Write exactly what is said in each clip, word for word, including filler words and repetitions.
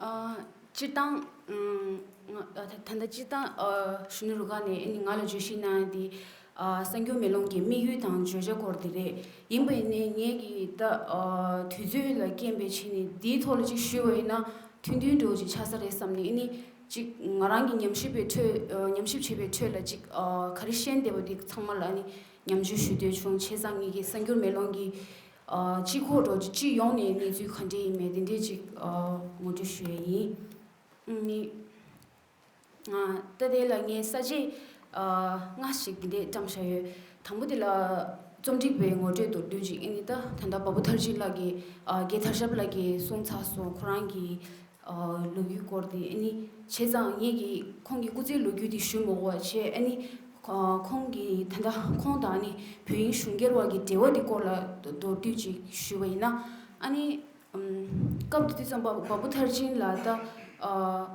ཨ། སྤྱིར་བཏང་། ཨམ། ང་། ཨ། ད་ད་ལྟ་སྤྱིར་བཏང་། ཨ། གཞོན་ནུ་རུ་ཁག་ནས་ཨ་ནི་ང་ལ་བརྗོད་གཞི་གནང་ཡ་དེ། ཨ། གསར་འགྱུར་མེ་ལོང་གི་དམིགས་ཡུལ་དང་བརྗོད་བྱ་སྐོར་དེ་རེད། ཡིན་པ་ཡིན་ནའི་ངེད་ཀྱིས་ད། ཨ། དུས་ཚོད་ལ་རྐྱེན་པས་བྱས་ནས་འདིའི་ཐོག་ལ་ཅིག་ཞུས་པ་ཡིན་ན་ཐུང་ཐུང་འདྲ་བོ་ཅིག་ཆགས་ས་རེད་བསམ་ནས། ཨ་ནི་ཅིག་ང་རང་གི་ཉམས་ཞིབ་པའི་ཁྲོད། ཨ། ཉམས་ཞིབ་བྱས་པའི་ཁྲོད་ལ་ཅིག་ཨ། ག་རེ་ཤེས་བསྡད་པ་དེ་ཚང་མ་ལ་ཨ་ནི་ཉམས་བཅོས་ཞུ་འདོད་བྱུང་། བྱས་ཙང་ངེད་ཀྱི་གསར་འགྱུར་མེ་ལོང་གི། ཨ། སྤྱི་ཁོག་འདྲ་བོ་ཅིག་སྤྱི་ཡོངས་ནས་གནས་ཚུལ་ག་འདྲས་ཡིན་མིན་དེ་འདྲས་ཅིག་ཨ། ངོ་སྤྲོད་ཞུ་ཡས་ཡིན། ཨ་ནི། ཨ། ད་དེ་ལ་ངས་ས་བཅད། ཨ། ལྔ་ཞིག་འདི་འདྲས་བཀྲམ་བཞག་ཡོད། དང་པོ་དེ་ལ་རྩོམ་སྒྲིག་པའི་ངོ་སྤྲོད་མདོར་བསྡུས་ཅིག་ཨ་ནི་ད་ད་ལྟ་བ་བུ་མཐར་ཕྱིན་ལགས་ཀྱིས། ཨ། རྒན་དར་ཞབས་ལགས་ཀྱིས་གསུངས་ཚར་སོང་། ཁོ་རང་གི། ཨ། ལོ་རྒྱུས་སྐོར་དེ་ཨ་ནི། བྱས་ཙང་ངེད་ཀྱིས་ཁོང་གི་སྐུ་ཚེའི་ལོ་རྒྱུས་དེ་ཞུ་མི་དགོས་པ་བྱས། ཨ་ནི། ཨ། ཁོང་གི་ད་ལྟ་ཁོང་དང་ཨ་ནི་བོད་དབྱིན་གཞུང་སྒེར་བར་གྱི་འབྲེལ་བ་དེ་སྐོར་ལ་མདོར་བསྡུས་ཅིག་ཞུས་པ་ཡིན་ན། ཨ་ནི། ཨམ། སྐབས་དེ་དུས་ཙམ་པ་བ་བུ་མཐར་ཕྱིན་ལགས་ད། ཨ།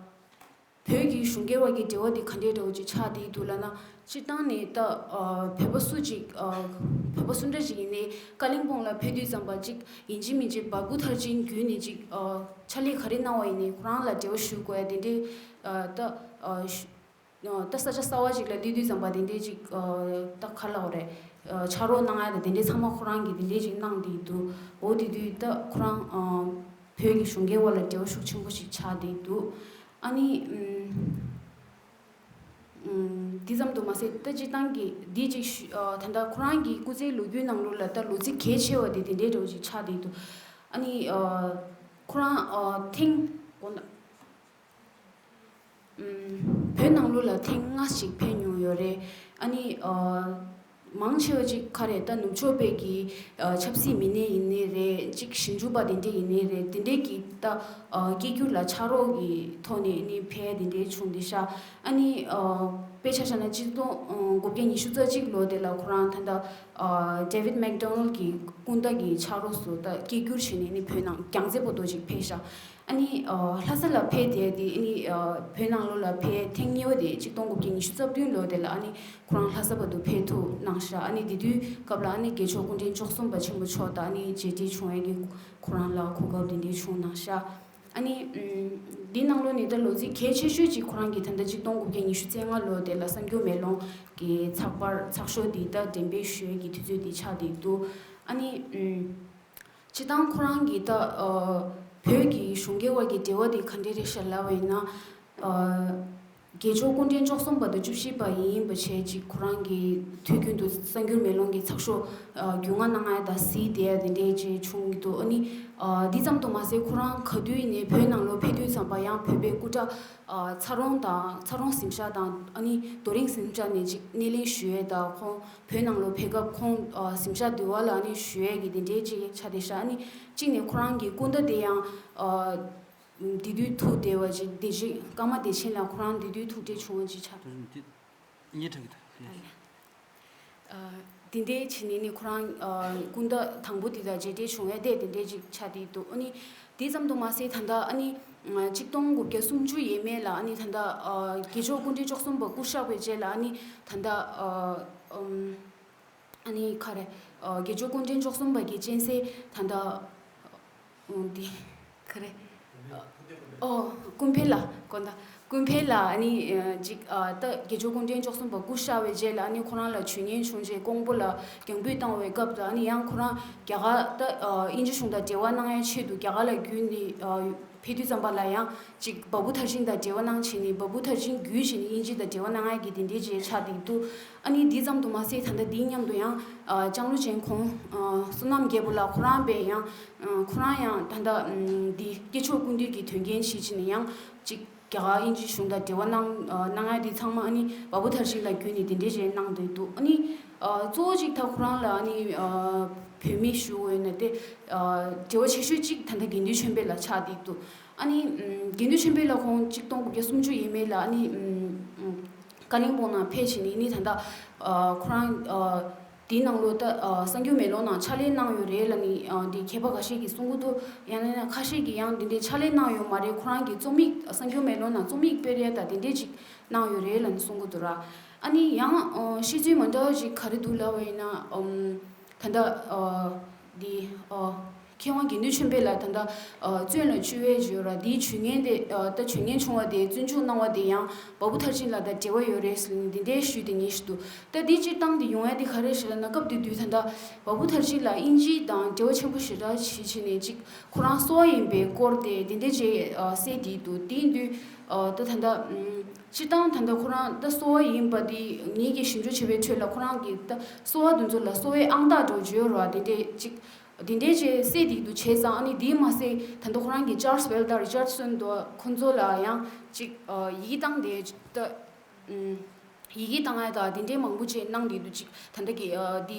བོད་ཀྱི་གཞུང་སྒེར་བར་གྱི་འབྲེལ་བ་དེ་ག་འདྲས་འདྲ་བོ་ཅིག་ཆགས་བསྡད་འདུག་ལབ་ན། སྤྱིར་བཏང་ནས་ད། ཨ། བོད་པ་སུ་ཅིག་ཨ། བོད་པ་སུ་འདྲ་ཅིག་ཡིན་ནའི་ཀ་ལིང་སྤུང་ལ་ཕེབས་དུས་ཙམ་པ་ཅིག་ཡིན་གཅིག་མིན་གཅིག་བ་བུ་མཐར་ཕྱིན་བརྒྱུད་ནས་ཅིག་ཨ། ཕྱག་ལས་ག་རེ་གནང་བ་ཡིན་ནའི་ཁོ་རང་ལ་འབྲེལ་བ་ཞུ་དགོས་ཡ་དེ་འདྲས། ཨ། ད། ཨ། ཞུ། ཨ། ད་ས་ཆ་གསར་པ་ཅིག་ལ་སླེབས་དུས་ཙམ་པ་དེ་འདྲས་ཅིག་ཨ། ད་ག་ལབ་དགོས་རེད། ཨ། ཕྱག་རོགས་གནང་ཡ་དང་དེ་འདྲས་ཚང་མ་ཁོ་རང་གིས་དེ་འདྲས་ཅིག་གནང་བསྡད་འདུག་འོ་དེ་དུས་ད་ཁོ་རང་། ཨ། བོད་ཀྱི་གཞུང་སྒེར་བར་ལ་འབྲེལ་བ་ཤུགས་ཆེན་པོ་ཞིག་ཆགས་བསྡད་འདུག་ཨ་ནི། ཨམ། ཨམ། འདི་ཙམ་དུ་མ་ཟད་ད་སྤྱིར་བཏང་གི་འདི་ཅིག་ཞུ། ཨ། ད་ལྟ་ཁོ་རང་གི་སྐུ་ཚེའི་ལོ་རྒྱུས་ནང་ལོགས་ལ་ད་ལོ་ཚིགས་གལ་ཆེ་བ་དེ་དེ་འདྲའི་འདྲ་བོ་ཅིག་ཆགས་བསྡད་འདུག་ཨ་ནི། ཨ། ཁོ་རང་། ཨ། ཐེངས་དགོང་དག་ཨམ། བོད་ནང་ལོགས་ལ་ཐེངས་ལྔ་ཞིག་ཕེབས་མྱོང་ཡོད་རེད། ཨ་ནི། ཨ། མང་ཆེ་བ་ཅིག་ག་རེ་ད་ནུབ་ཕྱོགས་པའི་གི། ཨ། ཆབ་སྲིད་མི་སྣ་ཡིན་ནའི་རེད། ཅིག་ཞིབ་འཇུག་པ་དེ་འདྲས་ཡིན་ནའི་རེད། དེ་འདྲས་ཀྱི་ད། ཨ། སྐད་སྒྱུར་ལ་ཕྱག་རོགས་ཀྱི་ཐོག་ནས་ཨ་ནི་ཕེབས་དེ་འདྲས་བྱུང་བསྡད་ཤག་ཨ་ནི། ཨ། དཔེ་ཆ་བཞག་ན་ཆིག་སྟོང་དགུ་བརྒྱ་ཉི་ཤུ་རྩ་གཅིག་ལོ་དེ་ལ་ཁོ་རང་ད་ལྟ། ཨ། David McDonald གི་སྐུ་ཟླ་གི་ཕྱག་རོགས་སུ་ད་སྐད་སྒྱུར་བྱས་ནས་ཨ་ནི་བོད་ནང་རྒྱལ་མཚན་པོ་ཏོ་ཅིག་ཕེབས་ཤག་ཨ་ནི། ཨ། ལྷ་ས་ལ་ཕེབས་དེ་དེ་ཨ་ནི། ཨ། བོད་ནང་ལོགས་ལ་ཕེབས་ཐེངས་གཉིས་པ་དེ་ཆིག་སྟོང་དགུ་བརྒྱ་ཉི་ཤུ་རྩ་བདུན་ལོ་དེ་ལ་ཨ་ནི་ཁོ་རང་ལྷ་ས་བར་དུ་ཕེབས་ཐུབ་གནང་ཤག་ཨ་ནི་དེ་དུས་སྐབས་ལ་ཨ་ནི་དགེ་ཕྱོགས་སྐུ་ཕྲེང་བཅུ་གསུམ་པ་ཆེན་པོ་མཆོག་དང་ཨ་ནི་མཇལ་འཕྲད་བྱུང་ཡས་ཀྱི་ཁོ་རང་ལ་གོ་སྐབས་དེ་འདྲས་བྱུང་གནང་ཤག་ཨ་ནི། ཨམ། འདི་ནང་ལོགས་ནས་ད་ལོ་ཚིགས་གལ་ཆེ་ཤོས་ཅིག་ཁོ་རང་གི་ད་ལྟ་ཆིག་སྟོང་དགུ་བརྒྱ་ཉི་ཤུ་རྩ་ལྔ་ལོ་དེ་ལ་གསར་འགྱུར་མེ་ལོང་གི་ཚགས་པར་ཚགས་ཤོག་འདི་ད་འགྲེམས་སྤེལ་ཞུ་ཡས་ཀྱི་དུས་ཚོད་འདི་ཆགས་བསྡད་འདུག་ཨ་ནི། ཨམ། སྤྱིར་བཏང་ཁོ་རང་གིས་ད། ཨ། བོད་ཀྱི་གཞུང་སྒེར་བར་གྱི་འབྲེལ་བ་དེ་ག་འདྲས་རེད་ཤག་ལབ་པ་ཡིན་ན། ཨ། དགེ་ཕྱོགས་སྐུ་ཕྲེང་བཅུ་གསུམ་པ་དང་བཅུ་བཞི་པ་ཡིན་པ་བྱས་ཅིག་ཁོ་རང་གིས་དུས་རྒྱུན་དུ་གསར་འགྱུར་མེ་ལོང་གི་ཚགས་ཤོག་ཨ། རྒྱུས་མངའ་གནང་ཡ་དང་གཟིགས་བསྡད་ཡ་དེ་འདྲས་ཅིག་བྱུང་གི་འདུག་ཨ་ནི། ཨ། འདི་ཙམ་དུ་མ་ཟད་ཁོ་རང་ག་དུས་ཡིན་ནའི་བོད་ནང་ལོགས་ཕེབས་དུས་ཙམ་པ་ཡང་བོད་པའི་སྐུ་དྲག་ཨ། ཚ་རོང་དང་ཚ་རོང་གཟིམ་ཤག་དང་ཨ་ནི་རྡོ་རིང་གཟིམ་ཤག་ནས་ཅིག་སྣེ་ལེན་ཞུ་ཡས་དང་ཁོང་བོད་ནང་ལོགས་ཕེབས་སྐབས་ཁོང་ཨ། གཟིམ་ཤག་འདི་བ་ལ་ཨ་ནི་ཞུ་ཡས་ཀྱི་དེ་འདྲའི་ཅིག་ཆགས་བསྡད་ཤག་ཨ་ནི་གཅིག་ནས་ཁོ་རང་གི་སྐུ་ཟླ་དེ་ཡང་ཨ། དེ་དུས་ཐུག་བསྡད་པ་ཅིག་བདེ་ཆེན་ཀརྨ་བདེ་ཆེན་ལགས་ཁོ་རང་དེ་དུས་ཐུག་འཕྲད་བྱུང་བ་ཅིག་ཆགས། གཉིས་ཁྲི་གི་ད། ཨ་ལས། ཨ། དེ་འདྲའི་བྱས་ནས་ནི་ཁོ་རང་ཨ། སྐུ་ཟླ་དང་པོ་དེ་དང་མཇལ་འཕྲད་བྱུང་བའི་ལྟས་དེ་འདྲའི་ཅིག་ཆགས་བསྡད་འདུག་ཨ་ནི་དེ་ཙམ་དུ་མ་ཟད་ད་ལྟ་ཨ་ནི་ཆིག་སྟོང་དགུ་བརྒྱ་སུམ་ཅུ་ཡས་མས་ལ་ཨ་ནི་ད་ལྟ་ཨ། དགེ་ཕྱོགས་སྐུ་ཕྲེང་བཅུ་གསུམ་པ་སྐུ་གཤེགས་པའི་རྗེས་ལ་ཨ་ནི་ད་ལྟ་ཨ། ཨམ། ཨ་ནི་ག་རེ། ཨ། དགེ་ཕྱོགས་སྐུ་ཕྲེང་བཅུ་གསུམ་པ་གི་སྤྱན་གསལ་ད་ལྟ། ཨོ། འདི་ག་རེ། ཨོ། ཀུན་འཕེལ་ལགས། དགོངས་དག་ཀུན་འཕེལ་ལགས་ཨ་ནི་ཅིག་ཨ། ད་དགེ་ཕྱོགས་སྐུ་ཕྲེང་བཅུ་གསུམ་པ་སྐུ་གཤེགས་པའི་རྗེས་ལ་ཨ་ནི་ཁོ་རང་ལ་ཇུས་ཉན་བྱུང་རྗེས་ཀོང་པོ་ལ་རྒྱང་འབུད་བཏང་བའི་སྐབས་དུ་ཨ་ནི་ཡང་ཁོ་རང་རྒྱ་གར་ད་ཨ། དབྱིན་ཇི་གཞུང་དང་འབྲེལ་བ་གནང་ཡའི་ཆེད་དུ་རྒྱ་གར་ལ་བརྒྱུད་ནས་ཨ། ཕེབས་དུས་ཙམ་པ་ལ་ཡང་ཅིག་བ་བུ་མཐར་ཕྱིན་དང་འབྲེལ་བ་གནང་བྱས་ནས་བ་བུ་མཐར་ཕྱིན་བརྒྱུད་བྱས་ནས་དབྱིན་ཇི་དང་འབྲེལ་བ་གནང་ཡ་གི་དེ་འདྲའི་ཅིག་ཆགས་བསྡད་འདུག་ཨ་ནི་འདི་ཙམ་དུ་མ་ཟད་ད་ལྟ་འདིའི་མཉམ་དུ་ཡང་ཨ། ལྕང་ལོ་ཅན་ཁོང་ཨ། བསོད་ནམས་རྒྱལ་པོ་ལགས་ཁོ་རང་པས་ཡང་ཨ། ཁོ་རང་ཡང་ད་ལྟ་ཨམ། འདི་སྐྱེས་མཆོག་ཀུན་འདུས་ཀྱི་དོན་རྐྱེན་བྱེད་ཅིག་ནས་ཡང་ཅིག་རྒྱ་གར་དབྱིན་ཇི་གཞུང་དང་འབྲེལ་བ་གནང་ཨ། གནང་ཡ་འདི་ཚང་མ་ཨ་ནི་བ་བུ་མཐར་ཕྱིན་ལ་བརྒྱུད་ནས་དེ་འདྲའི་ཅིག་གནང་བསྡད་འདུག་ཨ་ནི་ཨ། གཙོ་བོ་ཅིག་ད་ཁོ་རང་ལ་ཨ་ནི་ཨ། བོད་མི་ཞུ་འོས་ན་དེ་ཨ། འབྲེལ་བ་ཆེ་ཤོས་ཅིག་ད་ལྟ་དགེ་འདུན་ཆོས་འཕེལ་ལ་ཆགས་བསྡད་འདུག་ཨ་ནི་ཨམ། དགེ་འདུན་ཆོས་འཕེལ་ལགས་ཁོང་ཆིག་སྟོང་དགུ་བརྒྱ་སུམ་ཅུ་ཡས་མས་ལ་ཨ་ནི་ཨམ། ཀ་ལིང་སྤུངས་ནང་ཕེབས་བྱས་ནས་ནི་ད་ལྟ་ཨ། ཁོ་རང་ཨ། དེའི་ནང་ལོ་ད་ཨ། གསར་འགྱུར་མེ་ལོང་ནང་ཕྱག་ལས་གནང་ཡོད་རེད་ལབ་ནི་ཨ། འདི་མཁས་པ་འགའ་ཤས་ཀྱིས་གསུང་གི་འདུག་ཡང་ན་ཁ་ཤས་ཀྱིས་ཡང་འདི་འདྲའི་ཕྱག་ལས་གནང་ཡོད་མ་རེད། ཁོ་རང་གིས་རྩོམ་ཡིག་གསར་འགྱུར་མེ་ལོང་ནང་རྩོམ་ཡིག་སྤེལ་ཡས་ད་དེ་འདྲས་ཅིག་གནང་ཡོད་རེད་ལབ་ནི་གསུང་གི་འདུག་ར། ཨ་ནི་ཡང་ཨ། བཤད་ཚུལ་མ་འདྲ་བ་ཅིག་ག་རེ་འདུག་ལབ་པ་ཡིན་ན་ཨམ། ད་ལྟ་ཨ། འདི་ཨ། མཁས་དབང་དགེ་འདུན་ཆོས་འཕེལ་ལགས་ད་ལྟ་བཙོན་ལ་བཅུག་ཡས་ཡོད་ར། དེའི་བཅུག་མཁན་དེ་ད་བཅུག་མཁན་བྱུང་བ་དེ་བཙོན་འཇུག་གནང་བ་དེ་ཡང་བ་སྤུ་མཐར་ཕྱིན་ལགས་དང་འབྲེལ་བ་ཡོད་རེད་ཟེར་ནས་འདི་འདྲའི་ཞུས་དེ་ངས་ཞུ་འདུག་ད་འདི་སྤྱིར་བཏང་དེ་ཡོང་ཡ་དེ་ག་རེ་ཞེ་ན། སྐབས་དེ་དུས་ད་ལྟ་བ་སྤུ་མཐར་ཕྱིན་ལགས་དབྱིན་ཇི་དང་འབྲེལ་བ་ཆེན་པོ་ཞེ་དྲག་བྱེད་བྱས་ནས་ཅིག་ཁོ་རང་གསོ་བ་ཡིན་པའི་སྐོར་དེ་དེ་འདྲ་ཅིག་གསལ་དེ་འདུག་དེ་ཡིན་དུས་ད་ད་ལྟ་སྤྱིར་བཏང་ད་ལྟ་ཁོ་རང་ད་གསོ་བ་ཡིན་པ་དེ་ངེད་ཀྱིས་ཞིབ་འཇུག་བྱས་པའི་ཁྲོད་ལ་ཁོ་རང་གི་ད་གསོ་བ་དེ་ཚོ་ལ་གསོ་བའི་ཨང་རྟགས་འདྲ་བོ་བརྗོད་རོགས་དེ་འདྲས་ཅིག་དེ་འདྲས་ཅིག་གསལ་དེ་འདུག་བྱས་ཙང་། ཨ་ནི་དེའི་མ་ཟད་ད་ལྟ་ཁོ་རང་གི་ཅཱརལ་སི་ཝེལ་དང་རི་ཅར་སོན་དང་ཁོ་ཚོ་ལ་ཡང་ཅིག་ཡི་གེ་བཏང་དེ་ད་ཡི་གེ་བཏང་ཡ་དང་དེ་འདྲས་མང་པོ་ཅིག་གནང་དེ་འདུག་ཅིག་ད་ལྟ་གི་འདི་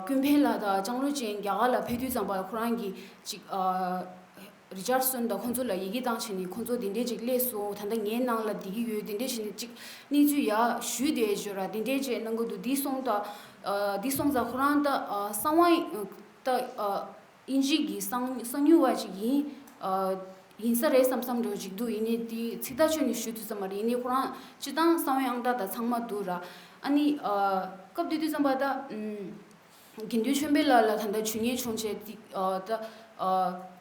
ཀུན་ཕན་ལགས་དང་ལྕང་ལོ་ཅན་རྒྱ་གར་ལ་ཕེབས་དུས་ཙམ་པ་ཁོ་རང་གི་ཅིག་རི་ཅར་སོན་དང་ཁོང་ཚོ་ལ་ཡི་གེ་བཏང་བྱས་ནས་ཁོང་ཚོ་དེ་འདྲས་ཅིག་སླེབས་སོང་། ད་ལྟ་ངའི་ནང་ལ་བསྡད་ཀྱི་ཡོད། དེ་འདྲས་བྱས་ནས་ཅིག་གནས་ཚུལ་ཡག་ཞུས་དེ་བརྗོད་ར་དེ་འདྲས་ཅིག་གནང་གི་འདུག་འདི་སོང་ད་འདི་སོང་ཙང་ཁོ་རང་ད་གསང་བ་ད་དབྱིན་ཇི་གི་གསང་གསང་མྱུལ་བ་ཅིག་ཡིན་ཡིན་ས་རེད་བསམ་བསམ་འདྲ་ཅིག་འདུག་ཡིན་ནའི་དེ་ཚིག་ཐག་ཆོད་ནས་ཞུ་ཐུབ་ས་མ་རེད། ཡིན་ནའི་ཁོ་རང་སྤྱིར་བཏང་གསང་བའི་ཨང་རྟགས་ད་ཚང་མ་འདུག་ར། ཨ་ནི་སྐབས་དེ་དུས་ཙམ་པ་ད། དགེ་འདུན་ཆོས་འཕེལ་ལགས་ལ་ད་ལྟ་བཅུག་མཁན་བྱུང་བྱས་ཏེ་ད་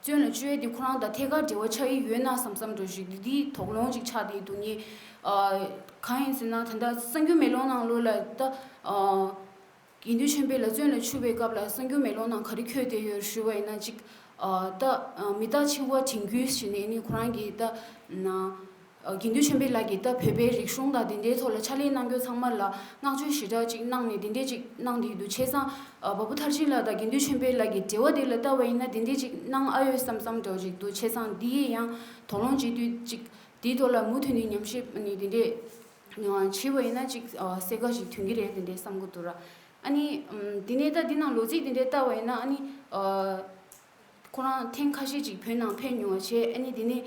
བཙོན་ལ་བཅུག་ཡས་དེ་ཁོ་རང་དང་ཐད་ཀར་འབྲེལ་བ་ཆགས་ཀྱི་ཡོད་ན་བསམ་བསམ་འདྲ་ཞིག་འདི་འདིའི་དོགས་སློང་ཅིག་ཆགས་བསྡད་འདུག་ངས་གང་ཡིན་ཟེར་ན། ད་ལྟ་གསར་འགྱུར་མེ་ལོང་ནང་ལོགས་ལ་ད་དགེ་འདུན་ཆོས་འཕེལ་ལགས་བཙོན་ལ་བཅུག་པའི་སྐབས་ལ་གསར་འགྱུར་མེ་ལོང་ནང་ག་རེ་འཁོད་བསྡད་ཡོད་ཞུ་བ་ཡིན་ན། ཅིག་ད་མི་རྟག་འཆིང་བ་དྲན་སྐུལ་ཞེས་ནས་ནི་ཁོ་རང་གིས་ད། དགེ་འདུན་ཆོས་འཕེལ་ལགས་ཀྱིས་ད་བོད་པའི་རིག་གཞུང་དང་དེ་འདྲའི་ཐོག་ལ་ཕྱག་ལས་གནང་མཁན་ཚང་མ་ལ་བསྔགས་བརྗོད་ཞེ་དྲག་ཅིག་གནང་ནས་དེ་འདྲས་ཅིག་གནང་བསྡད་འདུག་བྱས་ཙང་བ་སྤུ་མཐར་ཕྱིན་ལགས་དང་དགེ་འདུན་ཆོས་འཕེལ་ལགས་ཀྱི་འབྲེལ་བ་དེ་ལ་ལྟ་བ་ཡིན་ན་དེ་འདྲས་ཅིག་གནང་ཨ་ཡོད་བསམ་བསམ་འདྲ་བོ་ཅིག་འདུག་བྱས་ཙང་འདི་ཡི་ཡང་དོགས་སློང་བྱེད་དུས་ཅིག་དེའི་ཐོག་ལ་མུ་མཐུད་ནས་ཉམས་ཞིབ་ནི་དེ་འདྲས་བྱས་པ་ཡིན་ན་ཅིག་གསལ་ཁ་ཞིག་ཐོན་གྱི་རེད་དེ་འདྲས་བསམ་གྱི་འདུག་ར། ཨ་ནི་དེ་ནས་ད་འདི་ནང་ལོ་ཚིགས་དེ་འདྲས་ལྟ་བ་ཡིན་ན། ཨ་ནི། ཁོ་རང་ཐེངས་ཁ་ཤས་ཅིག་བོད་ནང་ཕེབས་མྱོང་བ་བྱས། ཨ་ནི་དེ་ནས་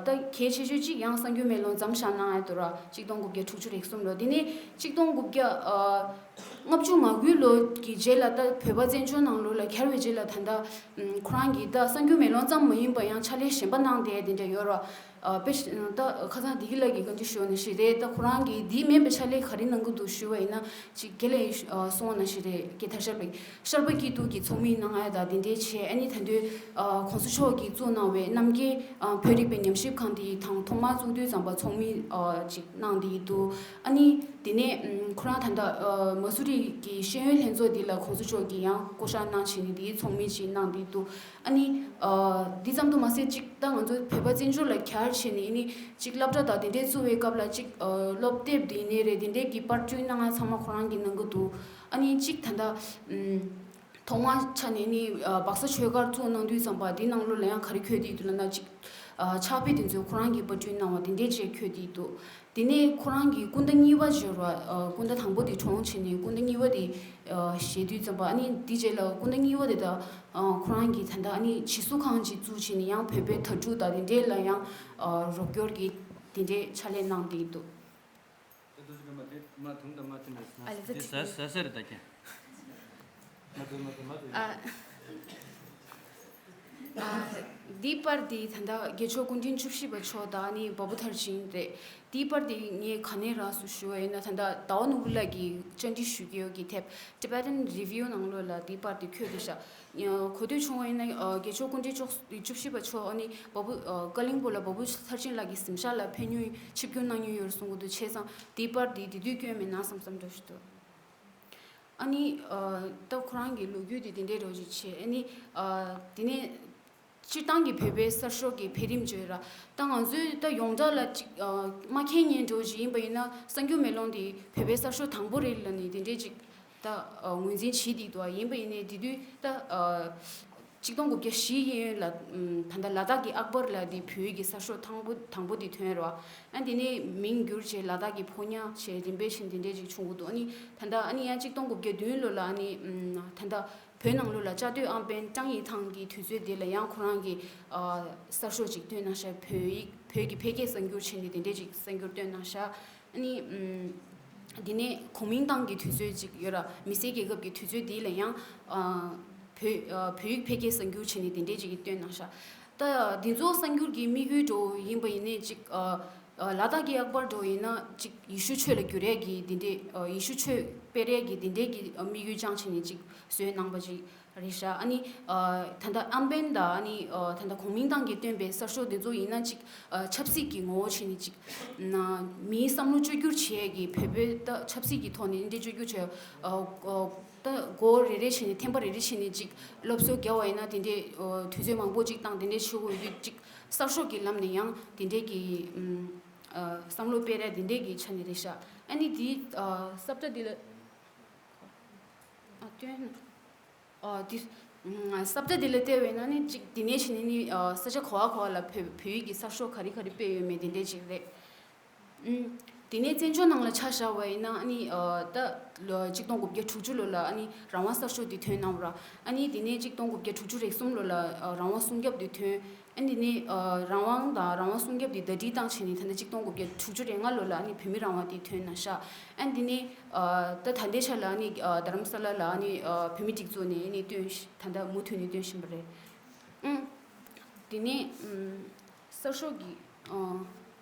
ད་གལ་ཆེ་ཤོས་ཅིག་ཡང་གསར་འགྱུར་མེ་ལོང་མཚམས་བཞག་གནང་ཡ་འདུག་ར། གཅིག་སྟོང་དགུ་བརྒྱ་དྲུག་ཅུ་རེ་གསུམ་ལོ། དེ་ནས་གཅིག་སྟོང་དགུ་བརྒྱ་ལྔ་བཅུ་ང་དགུ་ལོ་གི་རྗེས་ལ་ད་བོད་པ་བཙན་བྱོལ་ནང་ལོགས་ལ་གྱར་བའི་རྗེས་ལ་ད་ལྟ་ཁོ་རང་གིས་ད་གསར་འགྱུར་མེ་ལོང་ཙམ་མ་ཡིན་པ་ཡང་ཕྱག་ལས་གཞན་པ་གནང་བསྡད་དེ་འདྲ་ཡོད་ར། དཔེ་ད་ཁ་སང་བདེ་སྐྱིད་ལགས་ཀྱིས་བཀའ་འདྲི་ཞུས་ནང་བཞིན་རེད། ད་ཁོ་རང་གིས་འདི་མིན་པའི་ཕྱག་ལས་ག་རེ་གནང་གི་འདུག་ཞུས་པ་ཡིན་ན། ཅིག་དགེ་ལགས་གསུངས་པ་ནང་བཞིན་རེད། དགེ་ཐར་ཤར་པའི་ཤར་པ་སྐྱིད་སྡུག་གི་ཚོགས་མི་གནང་ཡ་དང་དེ་འདྲའི་བྱས། ཨ་ནི་ད་དུང་༸གོང་ས་མཆོག་གིས་བཙུགས་གནང་བའི་རྣམ་རྒྱལ་བོད་རིག་པའི་ཉམས་ཞིབ་ཁང་དེའི་དང་ཐོག་མར་བཙུགས་དུས་ཙམ་པ་ཚོགས་མི་ཅིག་གནང་བསྡད་འདུག་ཨ་ནི་དེ་ནས་ཁོ་རང་ད་ལྟ་མ་སུ་རི་གི་ཤེས་ཡོན་ལྷན་ཚོགས་འདི་ལ་༸གོང་ས་མཆོག་གིས་ཡང་བསྐོ་བཞག་གནང་བྱས་ནས་དེའི་ཚོགས་མི་ཅིག་གནང་བསྡད་འདུག་ཨ་ནི། འདི་ཙམ་དུ་མ་ཟད་ཅིག་ད་ང་ཚོ་བོད་པ་བཙན་བྱོལ་ལ་གྱར་བྱས་ནས་ནི་ཅིག་སློབ་གྲྭ་དང་དེ་འདྲས་བཙུགས་པའི་སྐབས་ལ་ཅིག་སློབ་དེབ་དེ་ནས་རེད། དེ་འདྲས་ཀྱི་པར་སྐྲུན་གནང་ཡ་ཚང་མ་ཁོ་རང་གིས་གནང་གི་འདུག་ཨ་ནི་ཅིག་ད་ལྟ་ཐོག་མ་ཆ་ནས་ནི་སྦག་ས་ཆོས་སྒར་བཙུགས་གནང་དུས་ཙམ་པ་དེ་ནང་ལོགས་ལ་ཡང་ག་རེ་འཁོད་དེ་འདུག་ལབ་ན། ཅིག་ཕྱག་དཔེ་དེ་ཚོ་ཁོ་རང་གིས་པར་སྐྲུན་གནང་བ་དེ་འདྲས་ཅིག་འཁོད་དེ་འདུག་དེ་ནས་ཁོ་རང་གི་སྐུ་ཟླ་གཉིས་པ་འབྱོར་བ། སྐུ་ཟླ་དང་པོ་དེ་གྲོངས་བྱས་ནས་སྐུ་ཟླ་གཉིས་པ་དེ་བཞེས་དུས་ཙམ་པ། ཨ་ནི་དེ་རྗེས་ལ་སྐུ་ཟླ་གཉིས་པ་དེ་ད་ཁོ་རང་གིས་ད་ལྟ་ཨ་ནི་བྱིས་གསོ་ཁང་ཅིག་བཙུགས་བྱས་ནས་ཡང་བོད་པའི་དྭ་ཕྲུག་དང་དེ་འདྲས་ལ་ཡང་རོགས་སྐྱོར་གྱི་དེ་འདྲས་ཕྱག་ལས་གནང་བསྡད་འདུག་ཨ་ལས་ད་དེ་ཟ་ཟ་ཟ་རེད་ད་ཀྱང་། འདིའི་པར་འདི་ད་ལྟ་དགེ་མཆོག་སྐུ་ཕྲེང་བཅུ་བཞི་པ་མཆོག་དང་ནི་བ་སྤུ་མཐར་ཕྱིན་རེད། འདིའི་པར་འདི་ངས་ག་ནས་རག་སོང་ཞུ་བ་ཡིན་ན། ད་ལྟ་ཟླ་བ་ནོར་བུ་ལགས་ཀྱིས་བཅར་འདྲི་ཞུ་གི་ཡོད་ཀྱི་དེབ་Tibetan Review ནང་ལོགས་ལ་འདིའི་པར་འདི་འཁོད་འདུག་ཤག་གོ་ཐོས་བྱུང་བ་ཡིན་ན་དགེ་མཆོག་སྐུ་ཕྲེང་བཅུ་བཞི་པ་མཆོག་ཨ་ནི་བ་སྤུ་ཀ་གླིང་བུ་ལ་བ་སྤུ་མཐར་ཕྱིན་ལགས་ཀྱི་གཟིམ་ཤག་ལ་ཕེབས་མྱོང་ཆིབས་བསྒྱུར་གནང་མྱོང་ཡོད་རེད་གསུང་གི་འདུག་བྱས་ཙང་འདིའི་པར་འདི་དེ་དུས་བསྐྱོན་མེད་ན་བསམ་བསམ་འདྲ་ཞིག་འདུག་ཨ་ནི། ད་ཁོ་རང་གི་ལོ་རྒྱུས་དེ་དེ་འདྲའི་རོ་ཞིག་བྱས། ཨ་ནི། དེ་ནས་སྤྱིར་བཏང་གི་བོད་པའི་གསར་ཤོག་གི་འཕེལ་རིམ་བརྗོད་ར། ད་ང་ཚོས་ད་ཡོངས་གྲགས་ལ་ཅིག་མ་མཁྱེན་མཁན་འདྲ་ཞིག་ཡིན་པ་ཡིན་ན། གསར་འགྱུར་མེ་ལོང་དེ་བོད་པའི་གསར་ཤོག་དང་པོ་རེད་ལབ་ནས་དེ་འདྲའི་ཅིག་ད་ངོས་འཛིན་བྱེད་བསྡད་འདུག་ཡིན་པ་ཡིན་ནའི་དེ་དུས་ད། གཅིག་སྟོང་དགུ་བརྒྱ་བཞི་གཡས་གཡོན་ལ། ད་ལྟ་ལ་དྭགས་ཀྱི་ཨག་བར་ལ་དེ་བོད་ཀྱི་གསར་ཤོག་དང་པོ་དང་པོ་དེ་ཐོན་རོ། ཨ་དེ་ནས་མིང་བསྒྱུར་བྱས་ལ་དྭགས་ཀྱི་ཕོ་ཉ་བྱས་རིམ་པས་བྱས་དེ་འདྲས་ཅིག་བྱུང་གི་འདུག་ཨ་ནི་ད་ལྟ་ཨ་ནི་ཡང་གཅིག་སྟོང་དགུ་བརྒྱ་བདུན་ལོ་ལ་ཨ་ནི་ད་ལྟ་བོད་ནང་ལོགས་ལ་བཅའ་སྡོད་ཨམ་བན་ཀྲང་ཡི་ཐང་གི་དུས་ཚོད་དེ་ལ་ཡང་ཁོ་རང་གི་གསར་ཤོག་ཅིག་བཏོན་གནང་ཤག་བོད་ཡིག་བོད་ཀྱི་འཕེལ་རྒྱས་གསར་འགྱུར་བྱས་ནས་དེ་འདྲས་ཅིག་གསར་འགྱུར་བཏོན་གནང་ཤག་ཨ་ནི། འདི་ནས་གོ་མིང་ཏང་གི་དུས་ཚོད་ཅིག་ཡོད་ར། མི་སེར་རྒྱལ་ཁབ་ཀྱི་དུས་ཚོད་འདི་ལ་ཡང་། བོད་བོད་ཡིག་འཕེལ་རྒྱས་གསར་འགྱུར་བྱས་ནས་དེ་འདྲས་ཅིག་བཏོན་གནང་ཤག་ད་འདི་ཚོ་གསར་འགྱུར་གྱི་དམིགས་ཡུལ་འདྲ་བོ་ཡིན་པ་ཡིན་ནའི་ཅིག་ལ་དྭགས་ཀྱི་ཨག་བར་འདྲ་བོ་ཡིན་ན་ཅིག་ཡེ་ཤུ་ཆོས་ལ་བསྒྱུར་ཡས་ཀྱི་དེ་འདྲས། ཡེ་ཤུ་ཆོས་སྤེལ་ཡས་ཀྱི་དེ་འདྲས་ཀྱི་དམིགས་ཡུལ་བཅངས་བྱས་ནས་ཅིག་བཟོས་གནང་པ་ཅིག་རེད་ཤག་ཨ་ནི་ཨ་ད་ལྟ་ཨམ་བན་དང་ཨ་ནི་ཨ་ད་ལྟ་གོང་མིང་ཏང་གིས་བཏོན་པའི་གསར་ཤོག་འདི་ཚོ་ཡིན་ན་ཅིག་ཨ་ཆབ་སྲིད་ཀྱི་ངོ་བོ་བྱས་ནས་ཅིག་ན་མིའི་བསམ་བློ་བཅོས་བསྒྱུར་བྱེད་ཡས་ཀྱི་བོད་པའི་ད་ཆབ་སྲིད་ཀྱི་ཐོག་ནས་འདི་འདྲའི་བཅོས་བསྒྱུར་བྱས་ཨ་ཨ་ད་སྒོ་རེ་རེ་བྱས་ནས་ཐེམ་པ་རེ་རེ་བྱས་ནས་ཅིག་སློབ་གསོ་བརྒྱབ་པ་ཡིན་ན་དེ་འདྲའི་ཨ་དུས་ཚོད་མང་པོ་ཅིག་བཏང་དེ་འདྲའི་བྱེད་དགོས་ཡོད་དུས་ཅིག་གསར་ཤོག་གི་ལམ་ནས་ཡང་དེ་འདྲའི་གི་ཨམ་ཨ་བསམ་བློ་སྤེལ་རེས་དེ་འདྲའི་གི་ཆ་ནས་རེད་ཤག་ཨ་ནི་དེའི་ཨ་ས་བཀྲ་འདི་ལ་ཨ་སྟོན། ཨ་དེ་ཨ་ས་བཀྲ་འདི་ལ་བལྟས་པས་ན་ནི་གཅིག་དེ་ནས་བྱས་ནས་ནི་ཨ་ས་ཆ་ག་བ་ག་བ་ལ་བོད་བོད་ཡིག་གི་གསར་ཤོག་ག་རེ་ག་རེ་སྤེལ་ཡོད་མེད་དེ་འདྲས་ཅིག་རེད། ཨུམ། དེ་ནས་བཙན་བྱོལ་ནང་ལ་ཆ་བཞག་པ་ཡིན་ན་ཨ་ནི་ཨ་ད་ལོ་གཅིག་སྟོང་དགུ་བརྒྱ་དྲུག་ཅུ་ལོ་ལ་ཨ་ནི་རང་དབང་གསར་ཤོག་འདི་ཐོན་གནང་བ་ར། ཨ་ནི་དེ་ནས་གཅིག་སྟོང་དགུ་བརྒྱ་དྲུག་ཅུ་རེ་གསུམ་ལོ་ལ་ཨ་རང་དབང་སྲུང་སྐྱོབ་འདི་ཐོན། ཨ་ནི་ནི་ཨ་རང་དབང་དང་རང་དབང་སྲུང་སྐྱོབ་འདི་ཟླ་སྒྲིལ་བཏང་བྱས་ནས་ད་ནི་གཅིག་སྟོང་དགུ་བརྒྱ་དྲུག་ཅུ་རེ་ལྔ་ལོ་ལ་ཨ་ནི་བོད་མི་རང་དབང་འདི་ཐོན་གནང་ཤག་ཨ་ནི་དེ་ནས་ཨ་ད་ད་ལྟའི་ཆ་ལ་ཨ་ནི་ཨ་རྡ་རམ་ས་ལ་ལ་ཨ་ནི་ཨ་བོད་མིའི་སྒྲིག་འཛུགས་ནས་ཨ་ནི་བཏོན་ད་ལྟ་མུ་མཐུད་ནས་བཏོན་བཞིན་པ་རེད། ཨང་། དེ་ནས་ཨམ་གསར་ཤོག་གི་ཨ་